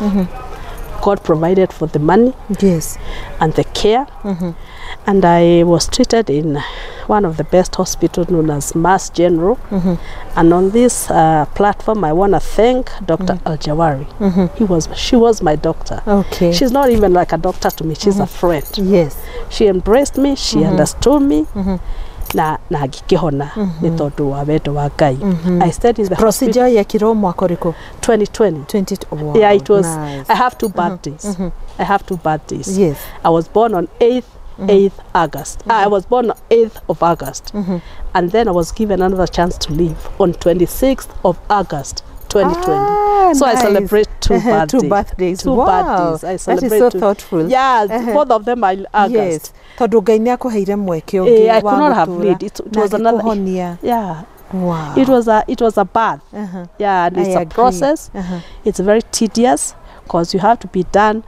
Speaker 1: God provided for the money.
Speaker 2: Yes.
Speaker 1: And the care. And I was treated in one of the best hospitals known as Mass General. And on this platform, I want to thank Dr. Al-Jawari. She was my doctor.
Speaker 2: Okay.
Speaker 1: She's not even like a doctor to me. She's a friend.
Speaker 2: Yes.
Speaker 1: She embraced me. She understood me. Na ngĩkĩhona nĩ tondũ wa wendo wa Ngai. I stayed in the
Speaker 2: procedure yekirwo mwaka ũrĩkũ?
Speaker 1: 2020.
Speaker 2: 20. Wow,
Speaker 1: Yeah, it was.
Speaker 2: Nice.
Speaker 1: I have 2 birthdays. I have 2 birthdays.
Speaker 2: Yes.
Speaker 1: I was born on 8th August. I was born on 8th of August. And then I was given another chance to live on 26th of August 2020.
Speaker 2: Ah,
Speaker 1: so
Speaker 2: nice.
Speaker 1: I celebrate 2 birthdays.
Speaker 2: 2 birthdays.
Speaker 1: 2
Speaker 2: wow.
Speaker 1: birthdays. I celebrate
Speaker 2: That is so
Speaker 1: two.
Speaker 2: thoughtful.
Speaker 1: Yeah, both of them are August.
Speaker 2: Yes. Tondũ Ngai nĩ akũheire mweke ũngĩ
Speaker 1: I could not have lived. It was another. Yeah.
Speaker 2: Wow.
Speaker 1: It was a birth. Yeah, and it's
Speaker 2: I
Speaker 1: a process. It's very tedious because you have to be done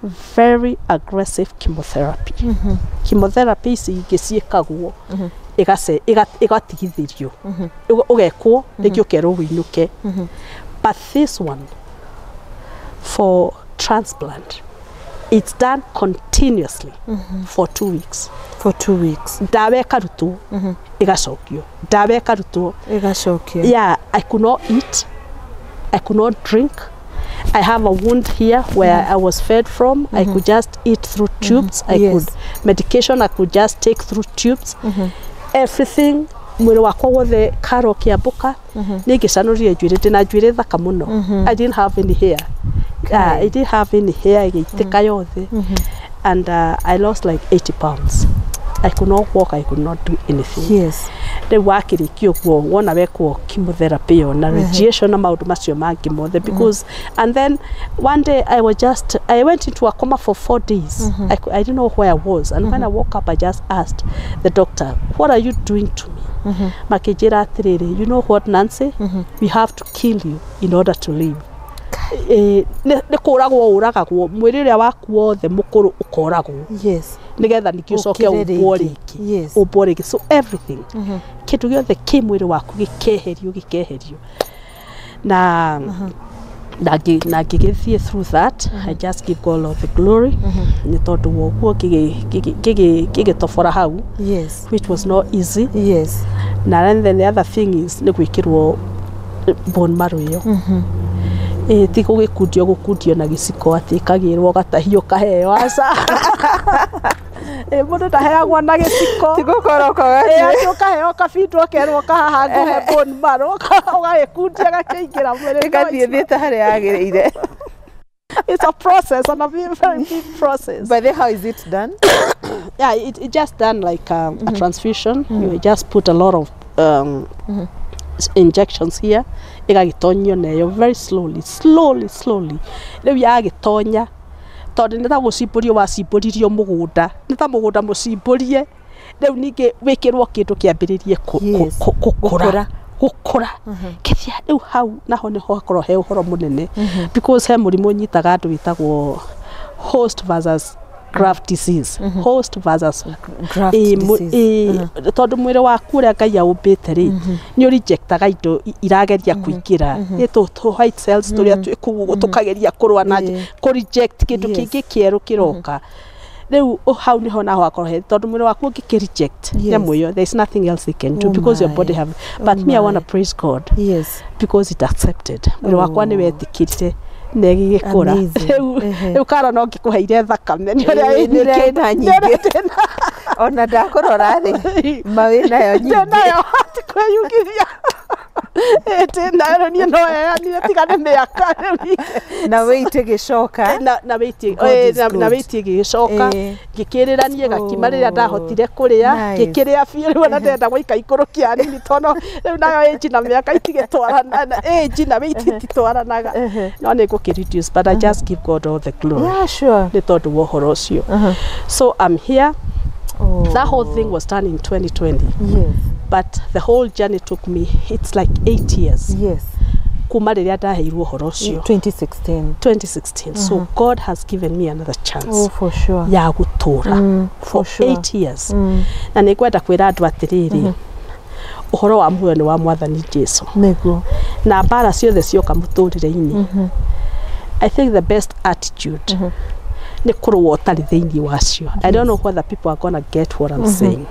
Speaker 1: very aggressive chemotherapy. Chemotherapy ici ingĩ ciĩkagwo ĩgatigithĩrio, ũgekwo rĩngĩ ũkerwo wĩinũke. But this one for transplant, it's done continuously for 2 weeks.
Speaker 2: For 2 weeks.
Speaker 1: Ndawa ĩkarutwo, ĩgacokio. Ndawa ĩkarutwo,
Speaker 2: ĩgacokio.
Speaker 1: Yeah, I could not eat. I could not drink. I have a wound here where I was fed from. I could just eat through tubes. I could medication I could just take through tubes. Everything mwĩrĩ wakwa wothe karo kĩambũka nĩ ngĩcanũrire njuĩrĩ ndĩna njuĩrĩ thaka mũno. I didn't have any hair. I didn't have any hair ĩgĩitĩka yothe. And I lost like 80 pounds. I could not walk, I could not do anything.
Speaker 2: Yes.
Speaker 1: Rĩu wakĩrĩkia ũguo wona wekwo chemotherapy ĩyo na radiation na maũndũ macio mangĩ mothe because and then one day I was just I went into a coma for 4 days. I didn't know where I was, and when I woke up I just asked the doctor, what are you doing to me? Makĩnjĩra atĩrĩrĩ, you know what, Nancy, we have to kill you in order to live. Nĩ kũragwo ũragagwo mwĩrĩ ũrĩa waku wothe mũkũrũ ũkoragwo.
Speaker 2: Yes.
Speaker 1: Nĩgetha ningĩ ũcoke ũmbwo rĩngĩ.
Speaker 2: Yes.
Speaker 1: Ũmbwo rĩngĩ. So everything. Kĩndũ gĩothe kĩ mwĩrĩ waku gĩkeherio gĩkeherio. Na na ngĩgĩthiĩ through that. I just give God all the glory. Nĩ tondũ wa ũguo ngĩgĩtobora hau.
Speaker 2: Yes.
Speaker 1: Which was not easy.
Speaker 2: Yes.
Speaker 1: Na then the other thing is nĩ gwĩkĩrwo bone marrow ĩyo. Ti gũgĩkundio gũkundio na gĩciko atĩ ĩkagĩrwo gatahio kaheo aca. Mũndũ ndaheagwo na gĩciko.
Speaker 2: Ti gũkoroka
Speaker 1: atĩ ũkaheo kabindwo ũkerwo kahaha ngũhe bone marrow ũgagĩkundia gakĩingĩra mwĩrĩ.
Speaker 2: Ĩgathiĩ thiĩte harĩa yagĩrĩire.
Speaker 1: It's a process, and a very big process.
Speaker 2: By the way, how is it done?
Speaker 1: Yeah, it just done like a transfusion. You just put a lot of injections here. Ĩgagĩtonyio nayo very slowly, slowly, slowly. Rĩu yagĩtonya tondũ nĩ ta gũcimbũrio wacimbũririo mũgũnda, nĩ ta mũgũnda mũcimbũrie. Rĩu ningĩ wĩkĩrwo kĩndũ kĩambĩrĩrie gũkũra gũkũra kĩthia. Rĩu hau naho nĩho hakorwo he ũhoro mũnene because he mũrimũ ũnyitaga andũ wĩtagwo host versus graft disease. Host versus
Speaker 2: graft disease.
Speaker 1: Tondũ mwĩrĩ waku ũrĩa Ngai aũmbĩte rĩ, nĩ ũrejectaga indo irageria kũingĩra. Nĩ tũ white cells tũrĩa twĩ kũu ũguo tũkageria kũrũa na kũ reject kĩndũ kĩngĩ kĩerũ kĩroka. Rĩu hau nĩho naho hakorwo he tondũ mwĩrĩ waku ũngĩkĩ reject nyamũ ĩyo, there is nothing else they can do
Speaker 2: Oh
Speaker 1: because your
Speaker 2: my.
Speaker 1: body have, but
Speaker 2: Oh
Speaker 1: me, I want to
Speaker 2: my.
Speaker 1: praise God because it accepted. Mwĩrĩ wakwa nĩ wetĩkĩrire na ĩgĩgĩkũra.
Speaker 2: Amazing.
Speaker 1: Rĩu
Speaker 2: Ehe.
Speaker 1: rĩu kara no ngĩkũheire thakame nĩ ũrĩa
Speaker 2: Ĩĩ, nĩ ũrĩa ĩna nyingĩ. Ona ndakũrora rĩ, ma wĩ nayo nyingĩ.
Speaker 1: Ndĩnayo, tikwĩyugithia, ndĩnayo niĩ, no heanire tiga nĩ mĩaka rĩu ningĩ.
Speaker 2: Na weight ĩgĩcoka.
Speaker 1: Na weight
Speaker 2: God is
Speaker 1: na
Speaker 2: good.
Speaker 1: weight ĩgĩgĩcoka. Ngĩkĩrĩra niĩ gakima rĩrĩa ndahotire kũrĩa. Ngĩkĩrĩa biũ rĩu, ona ndĩrenda gũika ikũrũkia hanini tondũ rĩu nayo age na mĩaka itigĩtwarana, age na weight ititwaranaga, no nĩ ngũkĩ reduce, but I just give God all the glory nĩ tondũ wa ũhoro ũcio. So I'm here. That whole thing was done in 2020, but the whole journey took me, it's like 8 years kuma rĩrĩa ndaheirwo ũhoro ũcio.
Speaker 2: 2016.
Speaker 1: 2016. So God has given me another chance
Speaker 2: Oh, for sure.
Speaker 1: ya gũtũra
Speaker 2: For
Speaker 1: for
Speaker 2: sure.
Speaker 1: 8 years. Na nĩ ngwenda kwĩra andũ atĩrĩrĩ, ũhoro wa muoyo nĩ wa Mwathani Jesu. Na mbara ciothe cioka mũtũrĩre-inĩ, I think the best attitude nĩ kũrũa ũtarĩ thĩinĩ wacio. I don't know whether people are gonna get what I'm saying.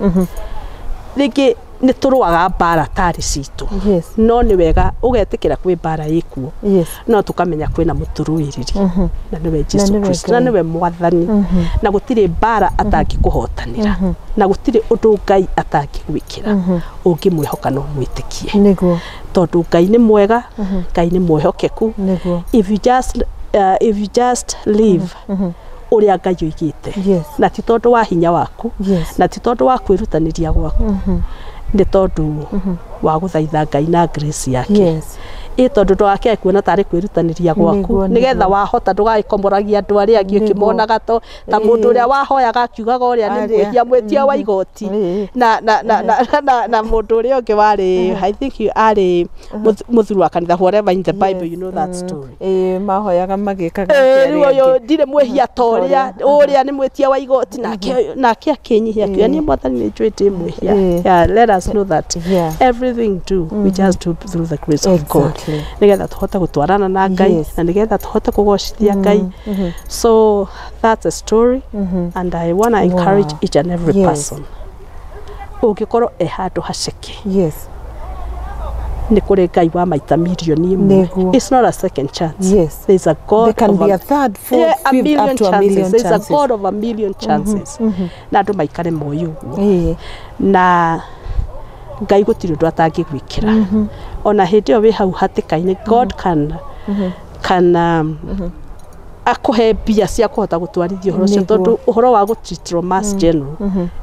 Speaker 1: Rĩngĩ nĩ tũrũaga mbara tarĩ citũ, no nĩ wega ũgetĩkĩra kwĩ mbara ĩkuo, no tũkamenya kwĩna mũtũrũĩrĩri na nĩwe Jesu
Speaker 2: nĩwe
Speaker 1: Kristo, na
Speaker 2: Ngai.
Speaker 1: nĩwe Mwathani, na gũtirĩ mbara atangĩkũhotanĩra, na gũtirĩ ũndũ Ngai atangĩgwĩkĩra ũngĩmwĩhoka no mwĩtĩkie, tondũ Ngai nĩ mwega, Ngai nĩ mwĩhokeku. If you just live ũrĩa Ngai oigĩte, na ti tondũ wa hinya waku, na ti tondũ wa kwĩrutanĩria gwaku, nĩ tondũ wa gũthaitha Ngai na grace yake. Ĩ tondũ ndũgakĩae kuona tarĩ kwĩrutanĩria gwaku, nĩgetha wahota ndũgagĩkomoragia andũ arĩa angĩ ũkĩmonaga to ta mũndũ ũrĩa wahoyaga akiugaga ũrĩa nĩ
Speaker 2: Arĩa.
Speaker 1: mwĩhia, mwĩtia wa igoti, na mũndũ ũrĩa ũngĩ warĩ, I think arĩ mũthuri wa kanitha, whatever, in the Bible. You know that story.
Speaker 2: Ĩĩ, mahoyaga magĩkaga
Speaker 1: Rĩu
Speaker 2: atĩ arĩa
Speaker 1: ũyũ
Speaker 2: angĩ.
Speaker 1: ndirĩ mwĩhia ta ũrĩa ũrĩa nĩ mwĩtia wa igoti, nake akĩnyihia akiuga, niĩ Mwathani nĩ njũĩ ndĩ mwĩhia. Yeah, let us know that everything do we just do through the grace of God, nĩgetha tũhote gũtwarana na Ngai, na nĩgetha tũhote kũgocithia Ngai. So that's a story, and I want to encourage each and every person ũngĩkorwo e handũ haceke, nĩ kũrĩ Ngai wa maita mirioni ĩmwe. It's not a second chance. There's a God
Speaker 2: There can
Speaker 1: of
Speaker 2: be
Speaker 1: a
Speaker 2: a third, fourth,
Speaker 1: yeah, a
Speaker 2: fifth,
Speaker 1: million
Speaker 2: up to a
Speaker 1: chances.
Speaker 2: million
Speaker 1: There's
Speaker 2: chances.
Speaker 1: a God of a million chances. Na andũ maikare moĩ ũguo, na Ngai gũtirĩ ũndũ atangĩgwĩkĩra ona hĩndĩ ĩyo wĩ hau hatĩka-inĩ. God can akũhe mbia cia kũhota gũtwarithia ũhoro ũcio, tondũ ũhoro wa gũtreatwo Mass General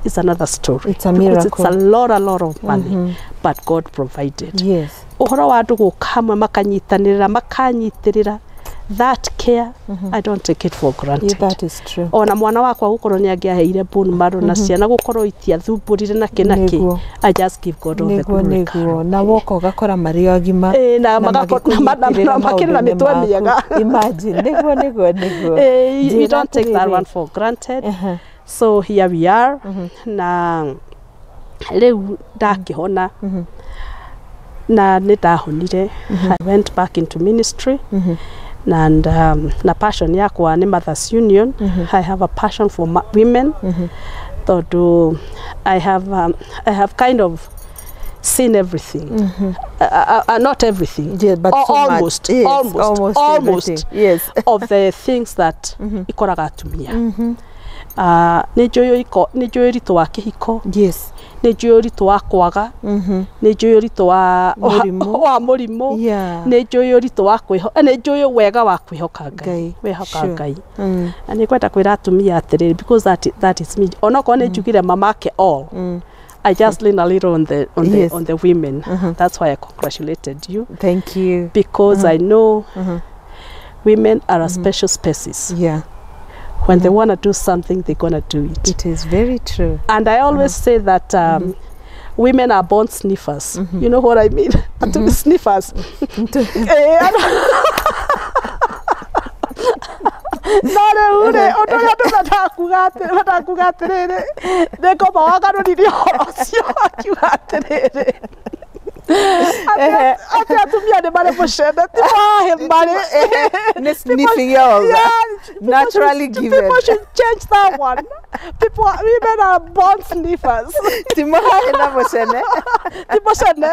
Speaker 1: is another story.
Speaker 2: It's a
Speaker 1: Because it's a
Speaker 2: miracle.
Speaker 1: lot, a lot of money, but God provided. Ũhoro wa andũ gũka hamwe makanyitanĩrĩra, makanyitĩrĩra, that care, I don't take it for granted.
Speaker 2: Yeah, that is true.
Speaker 1: Ona mwana wakwa gũkorwo nĩ angĩaheire bone marrow, na ciana gũkorwo itiathumbũrire na kĩ na kĩ, I just give God all the glory.
Speaker 2: Nĩguo, na woka ũgakora marĩ agima.
Speaker 1: Ĩĩ, na na makĩrĩ na
Speaker 2: magĩkũnyitĩrĩra
Speaker 1: mĩtwe
Speaker 2: maũndũ-inĩ
Speaker 1: mĩega.
Speaker 2: maku. Imagine, nĩguo.
Speaker 1: You
Speaker 2: Njĩra
Speaker 1: don't take that
Speaker 2: atĩrĩrĩ.
Speaker 1: one for granted. So here we are, na rĩu ndakĩhona, na nĩ ndahonire. I went back into ministry, and na passion yakwa nĩ Mothers Union. I have a passion for women tondũ I have kind of seen everything, not everything,
Speaker 2: Yeah, but so much.
Speaker 1: almost,
Speaker 2: Yes,
Speaker 1: almost,
Speaker 2: almost
Speaker 1: almost
Speaker 2: everything. Yes.
Speaker 1: of the things that ikoraga atumia. Nĩ njũĩ nĩ njũĩ ũritũ wa kĩhiko, nĩ njũĩ ũritũ wa kwaga, nĩ njũĩ ũritũ wa
Speaker 2: Mũrimũ.
Speaker 1: wa mũrimũ, nĩ njũĩ ũritũ wa kwĩho, nĩ njũĩ wega wa kwĩhoka Ngai,
Speaker 2: Ngai,
Speaker 1: wĩhoka Ngai. Na nĩ ngwenda kwĩra atumia atĩrĩrĩ, because that is me, onokorwo nĩ njugire mamake all, I just lean a little on the on the women. That's why I congratulated you,
Speaker 2: Thank you.
Speaker 1: because I know women are a special species. When they want to do something, they're gonna do it.
Speaker 2: It is very true.
Speaker 1: And I always say that women are born sniffers. You know what I mean? To be sniffers. No rĩu rĩ, ũndũ ũrĩa andũ mendaga kuga atĩrĩrĩ, nĩ ngoma wagarũrire ũhoro ũcio akiuga atĩrĩrĩ, Atĩ atumia nĩ marĩ mũcene, ti mũhahĩ marĩ.
Speaker 2: Nĩ sniffing yao.
Speaker 1: Yeah,
Speaker 2: Naturally given.
Speaker 1: People should change that one. People, women are born sniffers.
Speaker 2: Ti mũhahĩ na mũcene.
Speaker 1: Ti mũcene,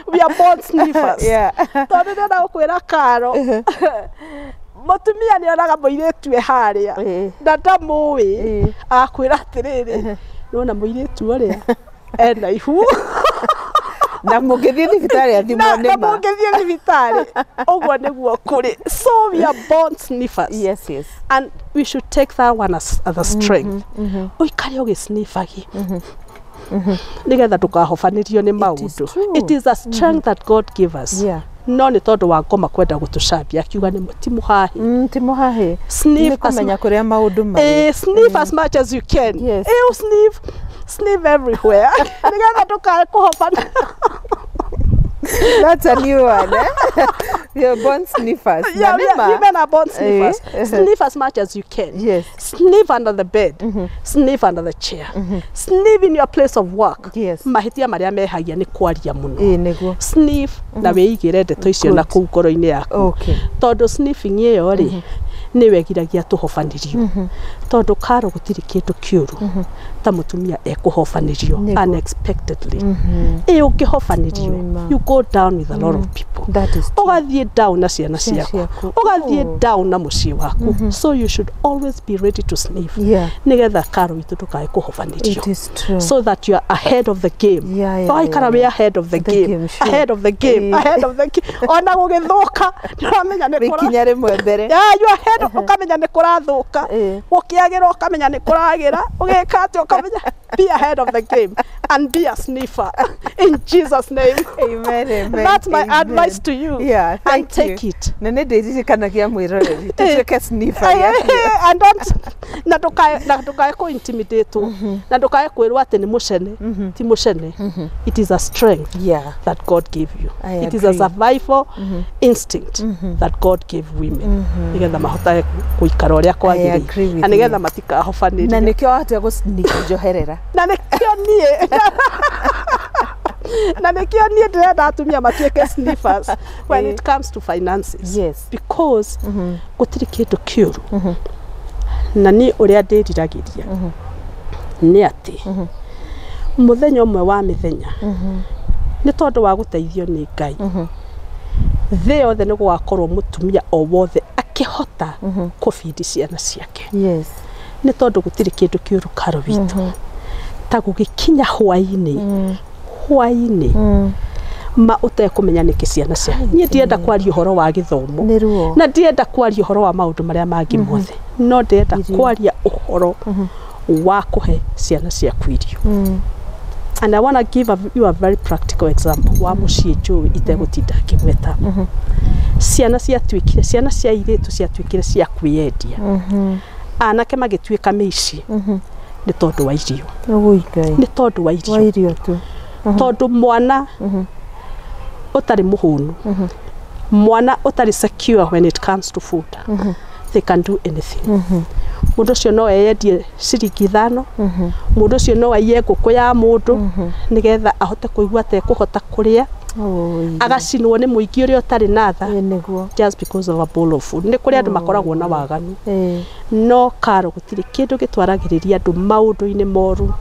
Speaker 1: we are born sniffers.
Speaker 2: Yeah.
Speaker 1: Tondũ ndĩrenda gũkwĩra Karo, mũtumia nĩ onaga mũirĩtu e harĩa na ndamũĩ, akwĩra atĩrĩrĩ, nĩwona mũirĩtu ũrĩa ena ihu.
Speaker 2: Na mũngĩthiĩ thibitarĩ athimwo
Speaker 1: Na
Speaker 2: nĩ ma.
Speaker 1: mũngĩthiĩ thibitarĩ ũguo nĩguo kũrĩ. So we are born sniffers.
Speaker 2: Yes, yes.
Speaker 1: And we should take that one as a strength. Ũikare ũgĩsniffagi nĩgetha ndũkahobanĩrio nĩ maũndũ.
Speaker 2: True.
Speaker 1: It is a strength that God gave us.
Speaker 2: Yeah.
Speaker 1: No nĩ tondũ wa ngoma kwenda gũtũcambia akiuga nĩ ti mũhahĩ.
Speaker 2: Ti mũhahĩ.
Speaker 1: Sniff
Speaker 2: Nĩ
Speaker 1: as
Speaker 2: kũmenya kũrĩa maũndũ marĩ.
Speaker 1: Sniff as much as you can.
Speaker 2: Yes.
Speaker 1: You sniff, sniff everywhere nĩgetha ndũkae kũhobana.
Speaker 2: That's a new one, eh? We are born sniffers.
Speaker 1: Yeah,
Speaker 2: Na nĩ ma.
Speaker 1: women are born sniffers. Sniff as much as you can.
Speaker 2: Yes.
Speaker 1: Sniff under the bed. Sniff under the chair. Sniff in your place of work.
Speaker 2: Yes.
Speaker 1: Mahĩtia marĩa mehagia nĩ kwaria mũno.
Speaker 2: Ĩĩ nĩguo.
Speaker 1: Sniff na wĩigĩre ndeto icio na
Speaker 2: Good.
Speaker 1: kũu ngoro-inĩ yaku.
Speaker 2: Okay.
Speaker 1: Tondũ sniffing ĩyo rĩ, nĩyo ĩgiragia tũhobanĩrio, tondũ Karo, gũtirĩ kĩndũ kĩũru ta mũtumia ekũhobanĩrio
Speaker 2: Nĩguo.
Speaker 1: unexpectedly. Ĩ ũngĩhobanĩrio,
Speaker 2: Oi, ma.
Speaker 1: you go down with a lot of people.
Speaker 2: That is true.
Speaker 1: Ũgathiĩ down na ciana
Speaker 2: Ciana
Speaker 1: ciaku,
Speaker 2: ciaku.
Speaker 1: ũgathiĩ
Speaker 2: Oh.
Speaker 1: down na mũciĩ waku. So you should always be ready to sniff nĩgetha, Karo witũ, ndũkae kũhobanĩrio,
Speaker 2: It is true.
Speaker 1: so that you are ahead of the game. Waikara wĩ ahead of the
Speaker 2: The
Speaker 1: game,
Speaker 2: game, sure.
Speaker 1: ahead of the game, ahead of the game, ona gũgĩthũka nĩũramenya nĩ
Speaker 2: Wĩ
Speaker 1: kũra
Speaker 2: ikinya rĩmwe mbere.
Speaker 1: Yeah, you are ahead, ũkamenya nĩ kũrathũka, gũkĩagĩra ũkamenya nĩ kũragĩra, ũgĩka atĩa ũkamenya. Be ahead of the game and be a sniffer in Jesus' name.
Speaker 2: Amen, amen.
Speaker 1: That's my
Speaker 2: amen.
Speaker 1: advice to you.
Speaker 2: Yeah,
Speaker 1: and
Speaker 2: thank
Speaker 1: take
Speaker 2: you.
Speaker 1: it.
Speaker 2: Na nĩ ndĩririkanagia mwĩroreri tũtuĩke sniffer ya biũ.
Speaker 1: And don't, na ndukae kũ intimidate, na ndukae kwĩrwo atĩ nĩ mũcene. Ti mũcene, it is a strength that God gave you.
Speaker 2: I
Speaker 1: It is a
Speaker 2: agree.
Speaker 1: survival instinct that God gave women nigetha mahotage gũikara ũrĩa kwagĩrĩire
Speaker 2: Agree with
Speaker 1: na nigetha
Speaker 2: you.
Speaker 1: matikahobanĩrio.
Speaker 2: Na nĩkĩo watua gũ-sniff njoherera.
Speaker 1: Na nĩkĩo niĩ ndĩrenda atumia matuĩke sniffers when it comes to finances, because gũtirĩ kĩndũ kĩũru. Na niĩ ũrĩa ndĩriragĩria nĩ atĩ mũthenya ũmwe wa mĩthenya, nĩ tondũ wa gũteithio nĩ Ngai, thĩ yothe nĩ gũgakorwo mũtumia o wothe akĩhota kũbindi ciana ciake, nĩ tondũ gũtirĩ kĩndũ kĩũru, Karo witũ, ta gũgĩkinya hwaĩ-inĩ, hwaĩ-inĩ ma ũtekũmenya nĩkĩ ciana cia. Niĩ ndienda kwaria ũhoro wa gĩthomo
Speaker 2: Nĩ ruo.
Speaker 1: na ndienda kwaria ũhoro wa maũndũ marĩa mangĩ mothe, no ndĩrenda
Speaker 2: Irio.
Speaker 1: kwaria ũhoro wa kũhe ciana ciaku irio. And I want to give you a very practical example wa mũciĩ njũĩ itegũtinda ngĩgweta. Ciana ciatuĩkire, ciana cia airĩtu ciatuĩkire cia kwĩyendia, anake magĩtuĩka mĩici nĩ tondũ wa irio.
Speaker 2: Ũgũi Ngai.
Speaker 1: Nĩ tondũ wa irio.
Speaker 2: Wa irio tu.
Speaker 1: Tondũ mwana ũtarĩ mũhũnu, mwana ũtarĩ secure when it comes to food, they can do anything. Mũndũ ũcio no eyendie ciringi 5, mũndũ ũcio no aiye ngũkũ ya mũndũ nĩgetha ahote kũigua atekũhota kũrĩa,
Speaker 2: Oi.
Speaker 1: agacinwo nĩ mũingĩ ũrĩa ũtarĩ na tha,
Speaker 2: Ĩĩ nĩguo.
Speaker 1: just because of a bowl of food. Nĩ kũrĩ andũ makoragwo na waganu, no Karo, gũtirĩ kĩndũ gĩtwaragĩrĩria andũ maũndũ-inĩ moru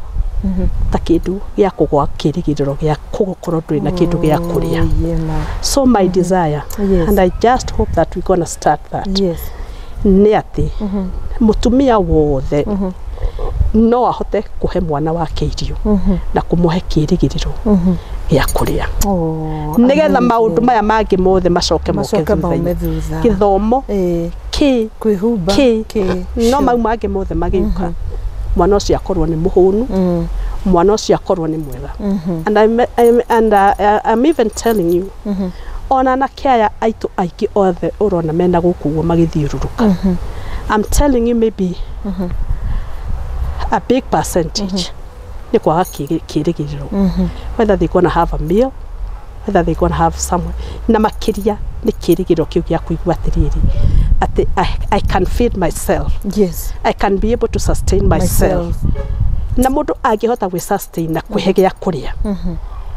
Speaker 1: ta kĩndũ gĩa kũgwa kĩrĩgĩrĩro gĩa gũkorwo ndũrĩ na kĩndũ gĩa kũrĩa.
Speaker 2: Oi, ma.
Speaker 1: So my desire, and I just hope that we're gonna start that, nĩ atĩ mũtumia wothe no ahote kũhe mwana wake irio na kũmũhe kĩrĩgĩrĩro gĩa kũrĩa,
Speaker 2: Oh,
Speaker 1: nĩgetha
Speaker 2: amazing.
Speaker 1: maũndũ maya mangĩ mothe macoke moke
Speaker 2: macoke maume
Speaker 1: thutha-inĩ.
Speaker 2: thutha.
Speaker 1: Gĩthomo, kĩ
Speaker 2: Kwĩhumba,
Speaker 1: kĩ
Speaker 2: kĩ.
Speaker 1: no
Speaker 2: Sure.
Speaker 1: mau mangĩ mothe magĩũka, mwana ũcio akorwo nĩ mũhũnu, mwana ũcio akorwo nĩ mwega. And I'm even telling you, ona anake aya aitũ aingĩ othe ũrona mena gũkũ ũguo magĩthiũrũrũka, I'm telling you, maybe a big percentage nĩ kwaga kĩrĩgĩrĩro, whether they gonna have a meal, whether they gonna have somewhere, na makĩria nĩ kĩrĩgĩrĩro kĩu gĩa kũigua atĩrĩrĩ, atĩ I can feed myself, I can be able to sustain myself.
Speaker 2: Myself.
Speaker 1: Na mũndũ angĩhota gwĩ sustain na kwĩhe gĩa kũrĩa,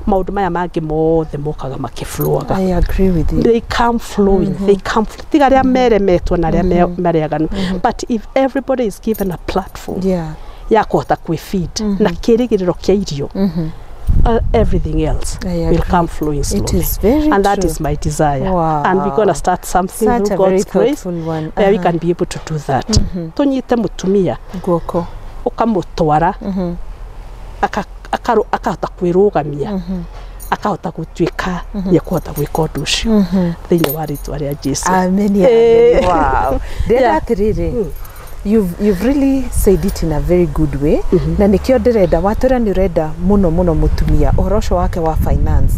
Speaker 1: Maũndũ maya mangĩ mothe mokaga makĩflowaga.
Speaker 2: I agree with you.
Speaker 1: They come flowing. They come tiga arĩa meremetwo na arĩa mareaganu, but if everybody is given a platform ya kũhota kwĩfeed na kĩrĩgĩrĩro kĩa irio, everything else
Speaker 2: I
Speaker 1: will
Speaker 2: agree.
Speaker 1: Come flowing
Speaker 2: It
Speaker 1: slowly.
Speaker 2: is very
Speaker 1: And that
Speaker 2: true.
Speaker 1: is my desire.
Speaker 2: Wow.
Speaker 1: And we're gonna start something
Speaker 2: Such
Speaker 1: through
Speaker 2: a very
Speaker 1: God's grace
Speaker 2: thoughtful one.
Speaker 1: where we can be able to do that. Tũnyite mũtumia
Speaker 2: Guoko.
Speaker 1: Ũkamũtwara akahota kwĩrũgamia, akahota gũtuĩka nĩ ekũhota gwĩka ũndũ ũcio thĩinĩ wa rĩtwa rĩa Jesu.
Speaker 2: Amen.
Speaker 1: Eh.
Speaker 2: Amen. Wow. Ndĩrenda atĩrĩrĩ, you've really said it in a very good way, na nĩkĩo ndĩrenda watwĩra nĩ ũrenda mũno mũno mũtumia ũhoro ũcio wake wa finance,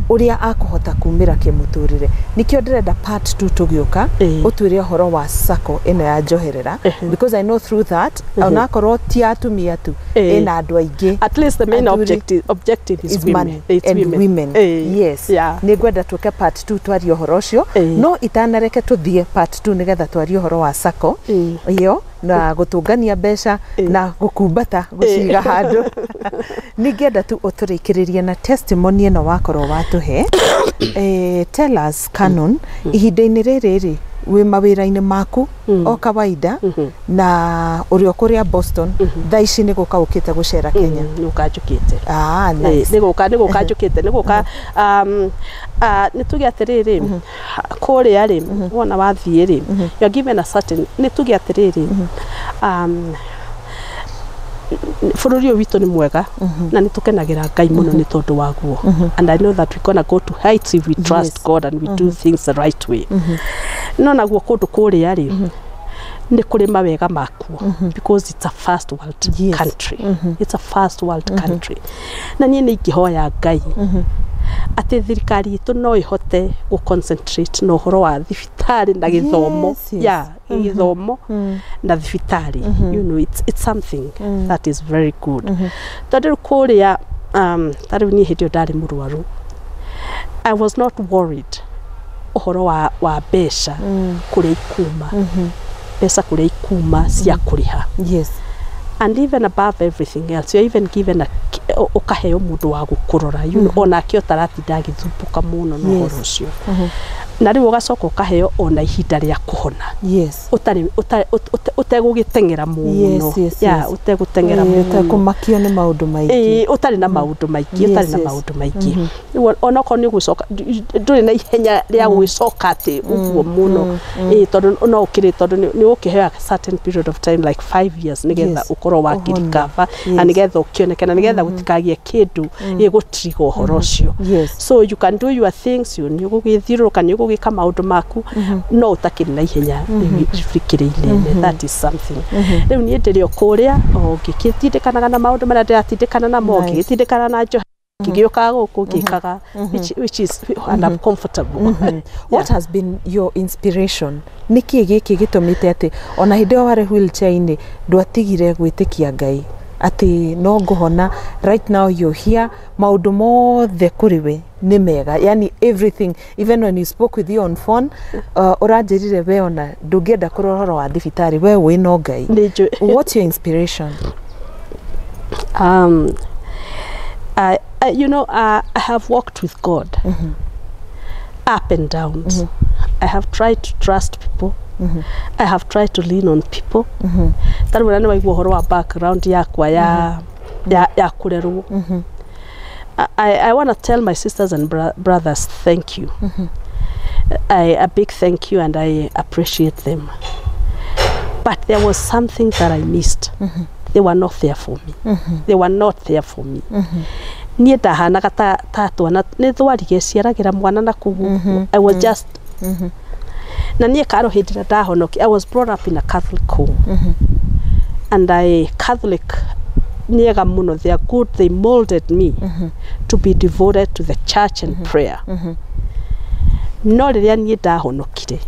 Speaker 2: ũrĩa akũhota kumĩra kĩmũtũrĩre. Nĩkĩo ndĩrenda part 2 tũgĩũka ũtwĩre ũhoro wa sacco ĩno ya Njoherera, because I know through that, onakorwo ti atumia tu, ĩna andũ aingĩ.
Speaker 1: At least the main
Speaker 2: Athuri
Speaker 1: objective is
Speaker 2: is
Speaker 1: women.
Speaker 2: Money
Speaker 1: It's
Speaker 2: and
Speaker 1: women.
Speaker 2: Women. Yes. Nĩ ngwenda tũke part 2 twarie ũhoro ũcio, no itanareke tũthiĩ part 2 nĩgetha twarie ũhoro wa sacco ĩyo na gũtũngania mbeca na gũkumbata gũciga handũ, ningĩenda tu ũtũrĩkĩrĩrie na testimony ĩno wakorwo watũhe. Tell us, Canon, ihinda-inĩ rĩrĩ rĩ wĩ mawĩra-inĩ maku o kawaida na ũrĩ o kũrĩa Boston, thaa ici nĩ gũka ũkĩte gũcera Kenya?
Speaker 1: Nĩ gũka njũkĩte.
Speaker 2: Ah, nice.
Speaker 1: Nĩ gũka njũkĩte, nĩ gũka nĩ tuge atĩrĩrĩ, kũrĩa rĩ, wona wathiĩ rĩ, you are given a certain, nĩ tuge atĩrĩrĩ, bũrũri ũyũ witũ nĩ mwega na nĩ tũkenagĩra Ngai mũno nĩ tondũ waguo, and I know that we're gonna go to heights if we trust God and we do things the right way. No naguo kũndũ kũrĩa rĩ, nĩ kũrĩ mawega makuo because it's a first world country. It's a first world country, na niĩ nĩ ingĩhoya Ngai atĩ thirikari itũ no ĩhote gũ concentrate na ũhoro wa thibitarĩ na gĩthomo. Yeah, gĩthomo na thibitarĩ, it's something that is very good, tondũ rĩu kũrĩa, ta rĩu niĩ hĩndĩ ĩyo ndarĩ mũrwaru, I was not worried ũhoro wa mbeca kũrĩa ikuma, mbeca kũrĩa ikuma cia kũrĩha. And even above everything else, you're even given a ũkaheo mũndũ wa gũkũrora, onake ũtaratinda agĩthumbũka mũno na ũhoro ũcio, na rĩu ũgacoka ũkaheo ona ihinda rĩa kũhona ũtarĩ ũtegũgĩteng'era mũno. Yeah, ũtegũteng'era mũno.
Speaker 2: Ũtekũmakio nĩ maũndũ maingĩ.
Speaker 1: Ĩĩ, ũtarĩ na maũndũ maingĩ, ũtarĩ na maũndũ maingĩ. Rĩu onokorwo nĩ ũgũcoka, ndũrĩ na ihenya rĩa gũgĩcoka atĩ ũguo mũno. Ĩĩ, tondũ no ũkĩrĩ, tondũ nĩ ũkĩheo a certain period of time, like 5 years, nĩgetha ũkorwo wakĩrecover na nĩgetha ũkĩoneke na nĩgetha gũtikagĩe kĩndũ gĩgũtrigger ũhoro ũcio. So you can do your things, you nĩ ũgũgĩthiũrũrũka, nĩ ũgũgĩka maũndũ maku, no ũtakĩrĩ na ihenya rĩkĩrĩ inene. That is something. Rĩu niĩ ndĩrĩ o kũrĩa o ngĩgĩtindĩkanaga na maũndũ marĩa ndĩratindĩkana namo,
Speaker 2: Nice.
Speaker 1: ngĩgĩtindĩkana na njohi, ngĩgĩũkaga gũkũ ngĩkaga, which is, and I'm comfortable.
Speaker 2: What has been your inspiration? Nĩ kĩĩ gĩkĩ gĩtũmĩte atĩ ona hĩndĩ ĩyo warĩ wheelchair-inĩ ndwatigire gwĩtĩkia Ngai atĩ no ngũhona? Right now you're here, maũndũ mothe kũrĩ we nĩ mega, yani everything. Even when you spoke with you on phone, ũranjĩrire we ona ndũngĩenda kũrora ũhoro wa thibitarĩ, we wĩ no Ngai.
Speaker 1: Nĩ njũĩ.
Speaker 2: What's your inspiration?
Speaker 1: I, you know, I have walked with God up and downs. I have tried to trust people. I have tried to lean on people. Ta rĩu nĩ waigua ũhoro wa background yakwa ya kũrerwo. I want to tell my sisters and brothers thank you. A big thank you, and I appreciate them. But there was something that I missed. They were not there for me. They were not there for me. Niĩ ndahanaga ta twana nĩ thwarige ciaragĩra mwana na kũu ũguo. I was just, na niĩ karo hĩndĩ ĩrĩa ndahonoki, I was brought up in a Catholic home, and I Catholic nĩ ega mũno, they are good, they molded me to be devoted to the church and prayer. No rĩrĩa niĩ ndahonokire,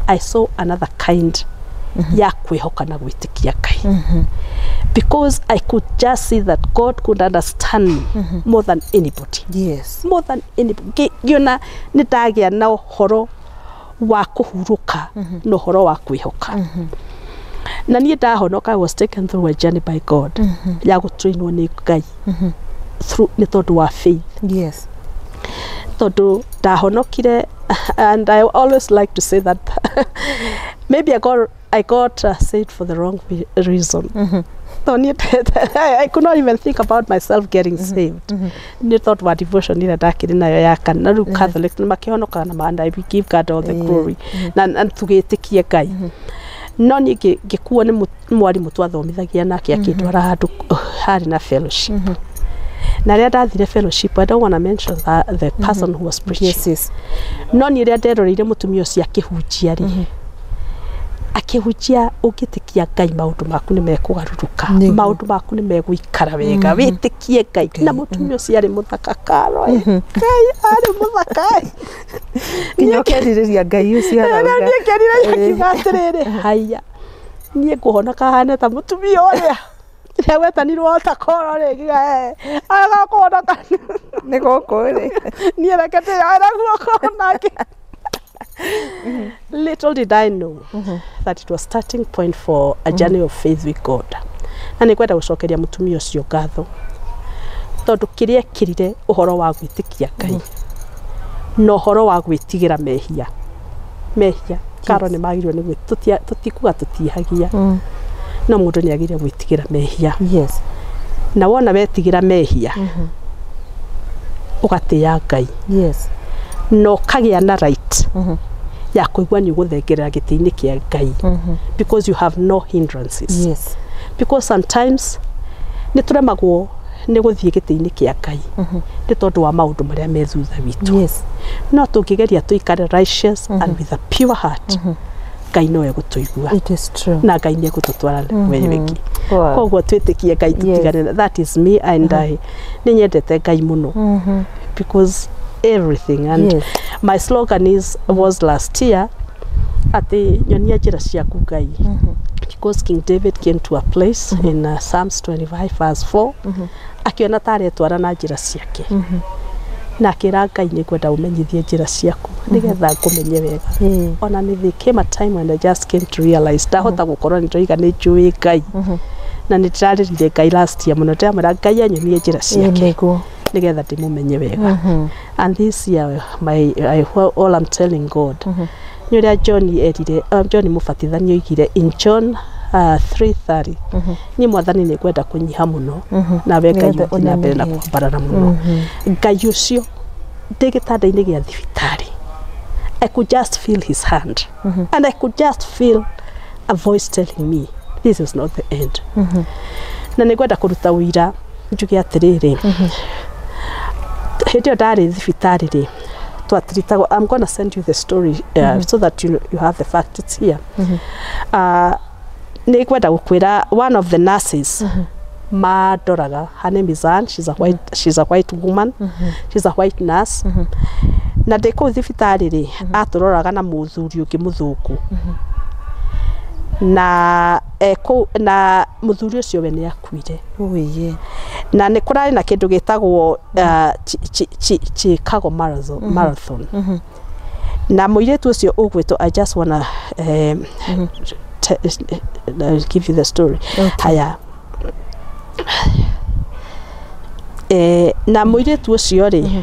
Speaker 1: I saw another kind ya kwĩhoka na gwĩtĩkia Ngai, because I could just see that God could understand me more than anybody, more than anybody. Ngĩona nĩ ndagĩa na ũhoro wa kũhurũka na ũhoro wa kwĩhoka. Na niĩ ndahonoka, I was taken through a journey by God ya gũtrainwo nĩ Ngai. Through nĩ tondũ wa faith. Tondũ ndahonokire, and I always like to say that maybe I got saved for the wrong reason. So I could not even think about myself getting saved. Nĩ tondũ wa devotion ĩrĩa ndakĩrĩ nayo ya kana rĩu Catholic nĩ makĩhonokaga na ma, and I give God all the glory na tũgĩtĩkie Ngai, no niĩ ngĩkuo nĩ mwarimũ twathomithagia nake, akĩndwara handũ harĩ na fellowship. Na rĩrĩa ndathire fellowship, I don't want to mention the person who was preaching, no niĩ rĩrĩa nderoreire mũtumia ũcio akĩhunjia rĩ, akĩhunjia, ũngĩtĩkia Ngai maũndũ maku nĩ mekũgarũrũka, maũndũ maku nĩ megũikara wega, wĩtĩkie Ngai. Na mũtumia ũcio arĩ mũthaka, Karo, Ngai, arĩ mũthaka.
Speaker 2: Nginya ũkerirĩria Ngai ũcio arauga.
Speaker 1: Niĩ ngerire akiuga atĩrĩrĩ, haiya, niĩ ngũhonoka hane ta mũtumia ũrĩa rĩrĩa wetanirwo otakoro rĩ, ngiuga aga kũhonoka
Speaker 2: nĩ gũkũ rĩ.
Speaker 1: Niĩ reke ndĩyoere guoko nake. Little did I know that it was starting point for a journey of faith with God. Na nĩ ngwenda gũcokeria mũtumia ũcio ngatho tondũ kĩrĩa ekĩrire ũhoro wa gwĩtĩkia Ngai na ũhoro wa gwĩtigĩra mehia, mehia, Karo, nĩ magĩrĩirwo nĩ tũtikuga tũtihagia, no mũndũ nĩ agĩrĩire gwĩtigĩra mehia. Na wona wetigĩra mehia, ũgatĩĩa Ngai na ũkagĩa na right ya kũigua nĩ ũgũthengerera gĩtĩ-inĩ kĩa Ngai because you have no hindrances. Because sometimes nĩ tũremagwo nĩ gũthiĩ gĩtĩ-inĩ kĩa Ngai nĩ tondũ wa maũndũ marĩa me thutha witũ. No tũngĩgeria tũikare righteous and with a pure heart, Ngai no egũtũigua.
Speaker 2: It is true.
Speaker 1: Na Ngai nĩ egũtũtwara level ĩngĩ. Koguo twĩtĩkie Ngai, tũtigane that is me, and I nĩ nyendete Ngai mũno because everything, and my slogan is was last year atĩ nyonia njĩra ciaku Ngai, because King David came to a place in Psalms 25 verse 4, akiona ta aretwara na njĩra ciake, na akĩra Ngai, nĩ ngwenda ũmenyithie njĩra ciaku nĩgetha ngũmenye wega. Ona nĩ there came a time when I just came to realize ndahota gũkorwo nĩ ndoiga nĩ njũĩ Ngai, na nĩ ndĩrarĩrire Ngai last year mũno, ndĩramwĩra Ngai anyonie njĩra ciake nĩgetha ndĩmũmenye wega. And this year all I'm telling God nĩ ũrĩa John erire, John mũbatithania oigire in John 3:30, niĩ Mwathani nĩ ngwenda kũnyiha mũno nawe Ngai
Speaker 2: Nĩgetha
Speaker 1: ũthiĩ na mbere na
Speaker 2: ũnenehe.
Speaker 1: kwambarara mũno. Ngai ũcio ndĩ gĩtanda-inĩ gĩa thibitarĩ, I could just feel his hand and I could just feel a voice telling me this is not the end. Na nĩ ngwenda kũruta ũira njuge atĩrĩrĩ, hĩndĩ ĩyo ndarĩ thibitarĩ rĩ, twatiritagwo, I'm gonna send you the story so that you have the fact, it's here. Nĩ ngwenda gũkwĩra one of the nurses mandoraga, her name is Ann, she's a white woman, she's a white nurse, na ndĩ kũu thibitarĩ rĩ, atũroraga na mũthuri ũngĩ mũthũngũ, na kũu na mũthuri ũcio we nĩ akuire.
Speaker 2: Ũiye.
Speaker 1: Na nĩ kũrarĩ na kĩndũ gĩtagwo Chicago Marathon, na mũirĩtu ũcio ũgwĩtwo, I just wanna give you the story. Haya, na mũirĩtu ũcio rĩ,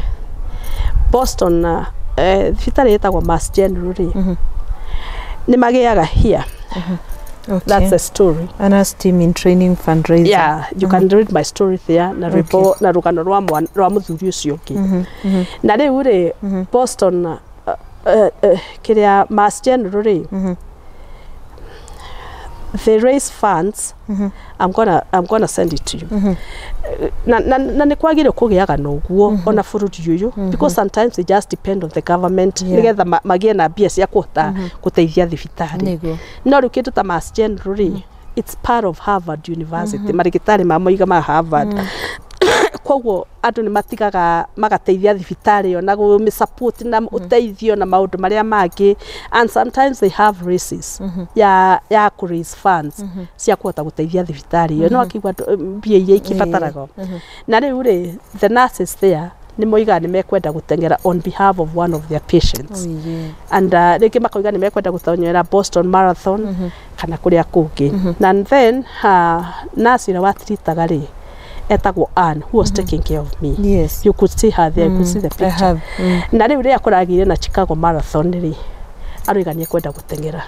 Speaker 1: Boston, thibitarĩ ĩtagwo Mass General rĩ, nĩ magĩaga here. That's the story.
Speaker 2: Anna's team in training fundraiser.
Speaker 1: Yeah, you can read my story there na rwĩmbo na rũgano rwa mũthuri ũcio ũngĩ. Na rĩu rĩ, Boston, kĩrĩa Mass General rĩ, they raise funds. I'm gonna send it to you. Na nĩ kwagĩrĩire kũgĩaga na ũguo ona bũrũri ũyũ, because sometimes they just depend on the government nĩgetha magĩe na mbia cia kũhota gũteithia thibitarĩ. No rĩu kĩndũ ta Mass General rĩ, it's part of Harvard University, marĩgĩtarĩ ma moiga ma Harvard, koguo andũ nĩ matigaga magateithia thibitarĩ ĩyo na gũmĩsupport na ũteithio na maũndũ marĩa mangĩ, and sometimes they have races ya kũ raise funds cia kũhota gũteithia thibitarĩ ĩyo, no akĩigua mbia iria ikĩbataraga. Na rĩu rĩ, the nurses there nĩ moigaga nĩ mekwenda gũteng'era on behalf of one of their patients.
Speaker 2: Ũiye.
Speaker 1: And rĩngĩ makoiga nĩ mekwenda gũteng'era Boston Marathon kana kũrĩa kũngĩ. Na then nurse ũrĩa watiritaga rĩ, Etagwo Ann, who was taking care of me.
Speaker 2: Yes.
Speaker 1: You could see her there, you could see the
Speaker 2: I
Speaker 1: picture.
Speaker 2: have.
Speaker 1: Na rĩu rĩrĩa kũragĩire na Chicago Marathon rĩ, aroiga nĩ ekwenda gũteng'era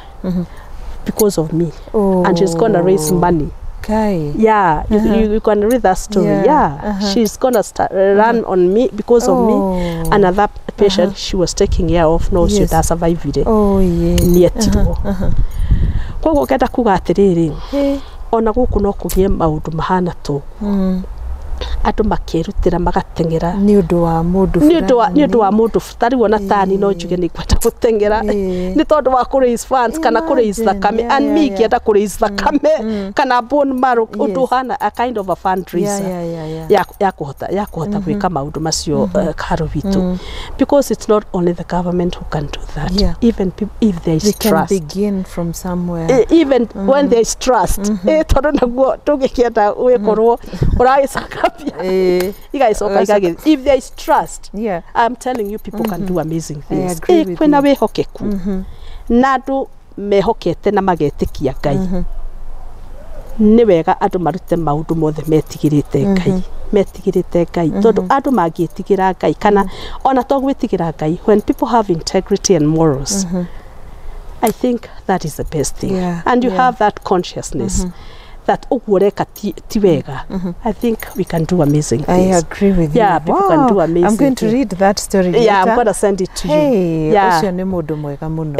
Speaker 1: because of me.
Speaker 2: Oh.
Speaker 1: And she's gonna raise money.
Speaker 2: Kai.
Speaker 1: Yeah, you can read that story.
Speaker 2: Yeah,
Speaker 1: Yeah, she's gonna start, run on me because of me. Another patient she was taking care of, no, she ndasurvivire.
Speaker 2: Oh yeah.
Speaker 1: Nĩetirwo. Koguo ngenda kuga atĩrĩrĩ,
Speaker 2: Hey.
Speaker 1: ona gũkũ no kũgĩe maũndũ mahana tũ andũ makerutĩra magateng'era
Speaker 2: Nĩ ũndũ wa mũndũ
Speaker 1: nĩ ũndũ wa mũndũ tarĩu ona tani no njuge nĩ ngwenda gũteng'era
Speaker 2: Ĩĩ.
Speaker 1: nĩ tondũ wa kũ raise funds kana kũ raise
Speaker 2: Imagine,
Speaker 1: thakame, and me ingĩenda kũ raise thakame kana bone marrow, ũndũ ũhana a kind of a fundraiser ya kũhota gwĩka maũndũ macio, karo witũ, because it's not only the government who can do that. Even if there is
Speaker 2: We can
Speaker 1: trust,
Speaker 2: begin from somewhere.
Speaker 1: Even when there is trust, tondũ naguo ndũngĩkĩenda gwĩkorwo ũragĩcakabia igagĩcoka igagĩ, if there is trust, I'm telling you, people can do amazing
Speaker 2: I
Speaker 1: things.
Speaker 2: agree with
Speaker 1: Kwĩna
Speaker 2: you.
Speaker 1: wĩhokeku na andũ mehokete na magetĩkia Ngai, nĩ wega andũ marute maũndũ mothe metigĩrĩte Ngai, metigĩrĩte Ngai, tondũ andũ mangĩtigĩra Ngai, kana ona to gwĩtigĩra Ngai, when people have integrity and morals, I think that is the best thing. And you have that consciousness that ũguo ũreka ti wega. I think we can do amazing
Speaker 2: I
Speaker 1: things.
Speaker 2: agree with you.
Speaker 1: Yeah, people can do amazing
Speaker 2: I'm going to
Speaker 1: things.
Speaker 2: read that story later.
Speaker 1: Yeah, I'm gonna send it to you.
Speaker 2: Hey, ũcio nĩ mũndũ mwega mũno.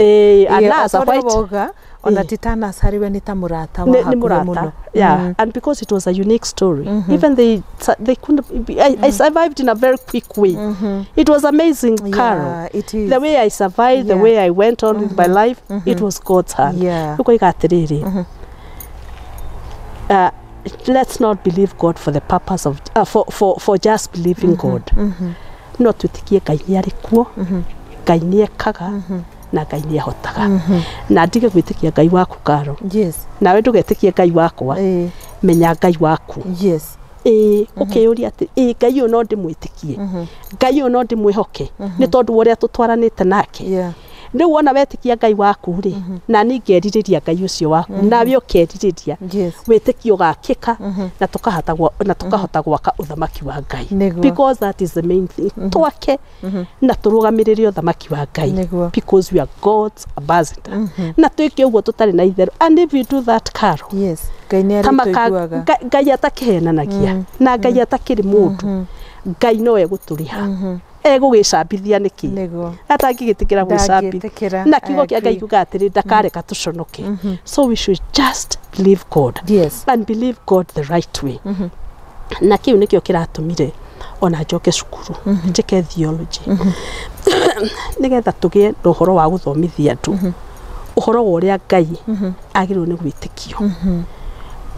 Speaker 1: And as a
Speaker 2: o ta ũrĩa
Speaker 1: white
Speaker 2: wauga, ona ti ta nurse we, nĩ ta mũrata wa
Speaker 1: nĩ
Speaker 2: hakuhĩ
Speaker 1: mũrata.
Speaker 2: mũno.
Speaker 1: Yeah, and because it was a unique story, even they couldn't I survived in a very quick way. It was amazing, Carol.
Speaker 2: Yeah, it is.
Speaker 1: The way I survived, the way I went on with my life, it was God's hand. Ũkoiga atĩrĩrĩ, let's not believe God for the purpose of for just believing God. No twĩtĩkie Ngai nĩ arĩ kuo, Ngai nĩ ekaga, na Ngai nĩ ahotaga. Na ndige gwĩtĩkia Ngai waku, Karo, nawe ndũgetĩkie Ngai wakwa. Menya Ngai waku. Ĩĩ, ũkĩyũria atĩ ĩĩ, Ngai ũyũ no ndĩmwĩtĩkie, Ngai ũyũ no ndĩmwĩhoke, nĩ tondũ wa ũrĩa tũtwaranĩte nake. Rĩu wona wetĩkia Ngai waku rĩ, na niĩ ngerirĩria Ngai ũcio waku, nawe ũkerirĩria, wĩtĩkio ũgakĩka na tũkahota gwaka ũthamaki wa Ngai. Because that is the main thing, twake na tũrũgamĩrĩre ũthamaki wa Ngai. Because we are God's ambassador, na twĩke ũguo tũtarĩ na itherũ. And if you do that, Carol,
Speaker 2: Yes. Ngai nĩ
Speaker 1: tamaka
Speaker 2: arĩtũiguaga.
Speaker 1: Ngai atakĩhenanagia na Ngai atakĩrĩ mũndũ, Ngai no egũtũrĩha, egũgĩcambithia nĩkĩ? Atangĩgĩtĩkĩra gwĩcambithia.
Speaker 2: Ndangĩtĩkĩra.
Speaker 1: Na kiugo
Speaker 2: I
Speaker 1: kĩa Ngai
Speaker 2: agree.
Speaker 1: kiuga atĩrĩ, ndakareka tũconoke. So we should just believe God and believe God the right way. Na kĩu nĩkĩo kĩratũmire ona njoke cukuru njĩke theology, nĩgetha tũgĩe na ũhoro wa gũthomithia andũ ũhoro wa ũrĩa Ngai agĩrĩirwo nĩ gwĩtĩkio,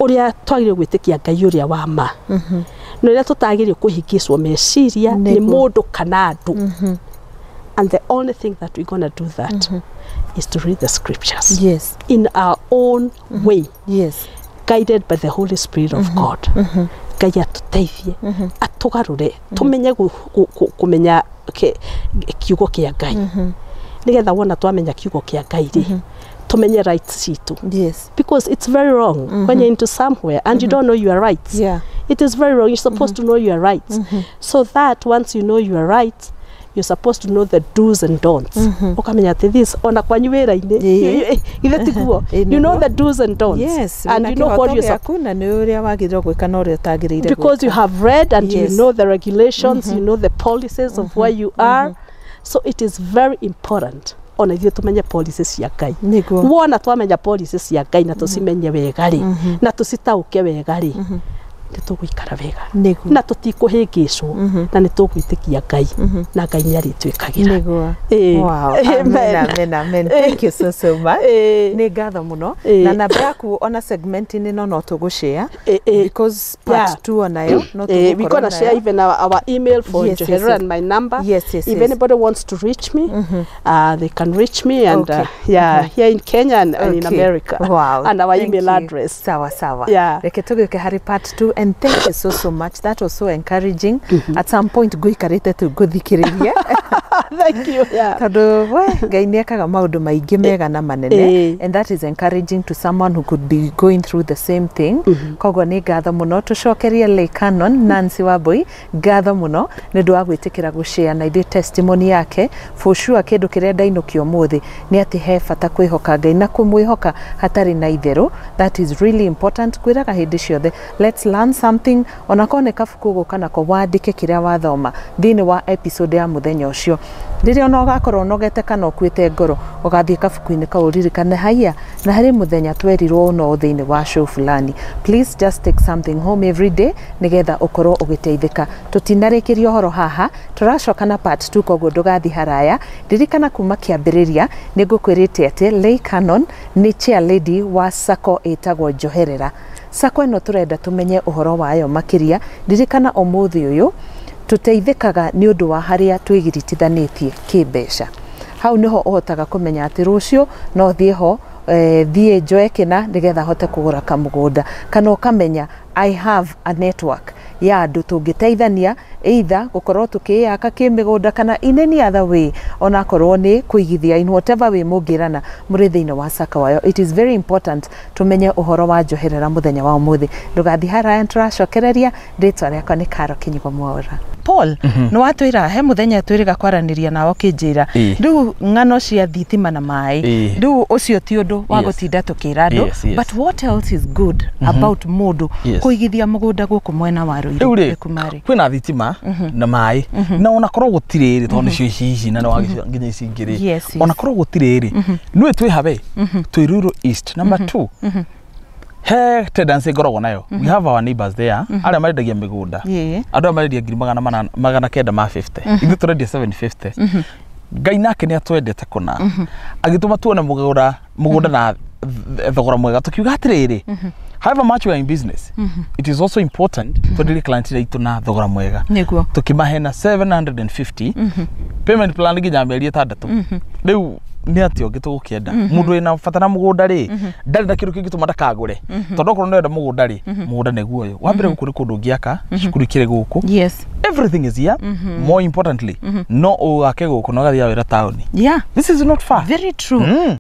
Speaker 1: ũrĩa twagĩrĩirwo gwĩtĩkia Ngai ũrĩa wa ma, na ũrĩa tũtagĩrĩirwo kũhingĩcwo meciria nĩ mũndũ kana andũ. And the only thing that we're gonna do that is to read the scriptures in our own way, guided by the Holy Spirit of God. Ngai atũteithie, atũgarũre, tũmenye kũmenya kiugo kĩa Ngai, nĩgetha wona twamenya kiugo kĩa Ngai rĩ, tũmenye rights citũ. Because it's very wrong when you're into somewhere and you don't know your rights. It is very wrong. You're supposed to know your rights, so that once you know your rights, you're supposed to know the do's and don'ts. Ukamenya atĩ this, ona kwanyu wĩra-inĩ, ithe tiguo? You know the do's and don'ts. And you know what you're
Speaker 2: gĩaku na nĩ ũrĩa wagĩrĩirwo gwĩka na ũrĩa ũtagĩrĩire.
Speaker 1: Because you have read and you know the regulations, you know the policies of where you are. So it is very important ona ithuĩ tũmenye policies cia Ngai. Wona twamenya policies cia Ngai na tũcimenye wega rĩ, na tũcitaũke wega rĩ, nĩ tũgũikara wega na tũtikũhĩngĩcwo, na nĩ tũgwĩtĩkia Ngai, na Ngai nĩ arĩtwĩkagĩra.
Speaker 2: Wow. Amen, amen, amen. Thank you so so much. Nĩ ngatho mũno. Na namba yaku ona segment-inĩ no tũgũshare, because part 2 onayo no
Speaker 1: We're
Speaker 2: tũgũkorwo
Speaker 1: gonna share
Speaker 2: nayo.
Speaker 1: even our email for Njoherera and my number.
Speaker 2: Yes,
Speaker 1: If anybody wants to reach me, they can reach me and yeah, here in Kenya and in America.
Speaker 2: Wow.
Speaker 1: And our
Speaker 2: Thank
Speaker 1: email
Speaker 2: you.
Speaker 1: address.
Speaker 2: Sawa sawa.
Speaker 1: Yeah.
Speaker 2: Reke tũgĩũke harĩ part 2. and thank you so so much. That was so encouraging. At some point ngũikarĩte tu ngũthikĩrĩria.
Speaker 1: Thank you, yeah.
Speaker 2: Tondũ we Ngai nĩ ekaga maũndũ maingĩ mega na manene, and that is encouraging to someone who could be going through the same thing. Koguo nĩ ngatho mũno. Tũcokerie Lay Canon Nancy Wambui ngatho mũno nĩ ũndũ wa gwĩtĩkĩra gũshare na ithuĩ testimony yake. For sure, kĩndũ kĩrĩa ndainũkia ũmũthĩ nĩ atĩ he bata kwĩhoka Ngai na kũmwĩhoka hatarĩ na itherũ. That is really important. Kwĩraga hĩndĩ ciothe, let's learn something, onakorwo nĩ kabuku ũgũka nako wandĩke kĩrĩa wathoma thĩinĩ wa episode ya mũthenya ũcio. Rĩrĩa ona ũgakorwo ũnogete kana ũkuĩte ngoro, ũgathiĩ kabuku-inĩ kau ũririkane, haiya, na harĩ mũthenya twerirwo ũno thĩinĩ wa show fulani. Please just take something home every day nĩgetha ũkorwo ũgĩteithĩka. Tũtinarĩkĩria ũhoro haha, tũracoka na part 2, koguo ndũgathiĩ haraya. Ririkana kuma kĩambĩrĩria nĩ ngũkwĩrĩte atĩ Lay Canon nĩ chair lady wa sacco ĩtagwo Njoherera Sacco. Ĩno tũrenda tũmenye ũhoro wayo makĩria. Ririkana ũmũthĩ ũyũ tũteithĩkaga nĩ ũndũ wa harĩa twĩgiritithanĩtie kĩmbeca. Hau nĩho ũhotaga kũmenya atĩ rũciũ no thiĩ ho, thiĩ njoe kĩna nĩgetha hote kũgũra kamũgũnda, kana ũkamenya I have a network ya andũ tũngĩteithania, either gũkorwo tũkĩyaka kĩmĩgũnda kana in any other way, onakorwo nĩ kũigithia, in whatever way mũngĩrana mũrĩ thĩinĩ wa sacco wayo. It is very important tũmenye ũhoro wa Njoherera mũthenya wa ũmũthĩ. Ndũgathiĩ haraya, tũracokereria. Rĩtwa rĩakwa nĩ Karo Kinyugo Mwaura. Paul, nĩ watwĩra he mũthenya twĩrĩga kwaranĩria nawe ũkĩnjĩra rĩu ng'ano cia thitima na maĩ, rĩu ũcio ti ũndũ wa gũtinda tũkĩra andũ. But what else is good about mũndũ kũigithia mũgũnda gũkũ mwena wa Ruiru?
Speaker 3: Rĩu rĩ,
Speaker 2: Gĩkumarĩ?
Speaker 3: Kwĩna thitima na maĩ, na ona korwo gũtirĩ rĩ, tondũ nĩcio ici ici na nĩwagĩcio nginya ici ingĩ rĩ, ona korwo gũtirĩ rĩ, nĩwe twĩ habe twĩ Ruiru East number 2. He tendency ngoragwo nayo, we have our neighbors there arĩa marendagia mĩgũnda, andũ aya marendia ngiri magana 950, ithuĩ tũrendia 750. Ngai nake nĩ atwendete kũna, agĩtũma tuone mũgũnda mũgũnda na thogora mwega. Tũkiuga atĩrĩrĩ, however much we are in business, it is also important twenderie client aitũ na thogora mwega. Tũkĩmahe na 750, payment plan nginya mĩeri 6. Rĩu nĩ atĩa ũngĩ tũgũkĩenda? Mũndũ wĩna bata na mũgũnda rĩ, ndarĩ na kĩndũ kĩngĩtũma ndakagũre, tondũ okorwo nĩũrenda mũgũnda rĩ, mũgũnda nĩguo ũyũ wa mbere. Gũkũ nĩ kũndũ ũngĩaka cukuru, ikĩrĩ gũkũ, everything is here. More importantly, no ũgake gũkũ na ũgathiaga wĩra taũni. This is not far.
Speaker 2: Very true.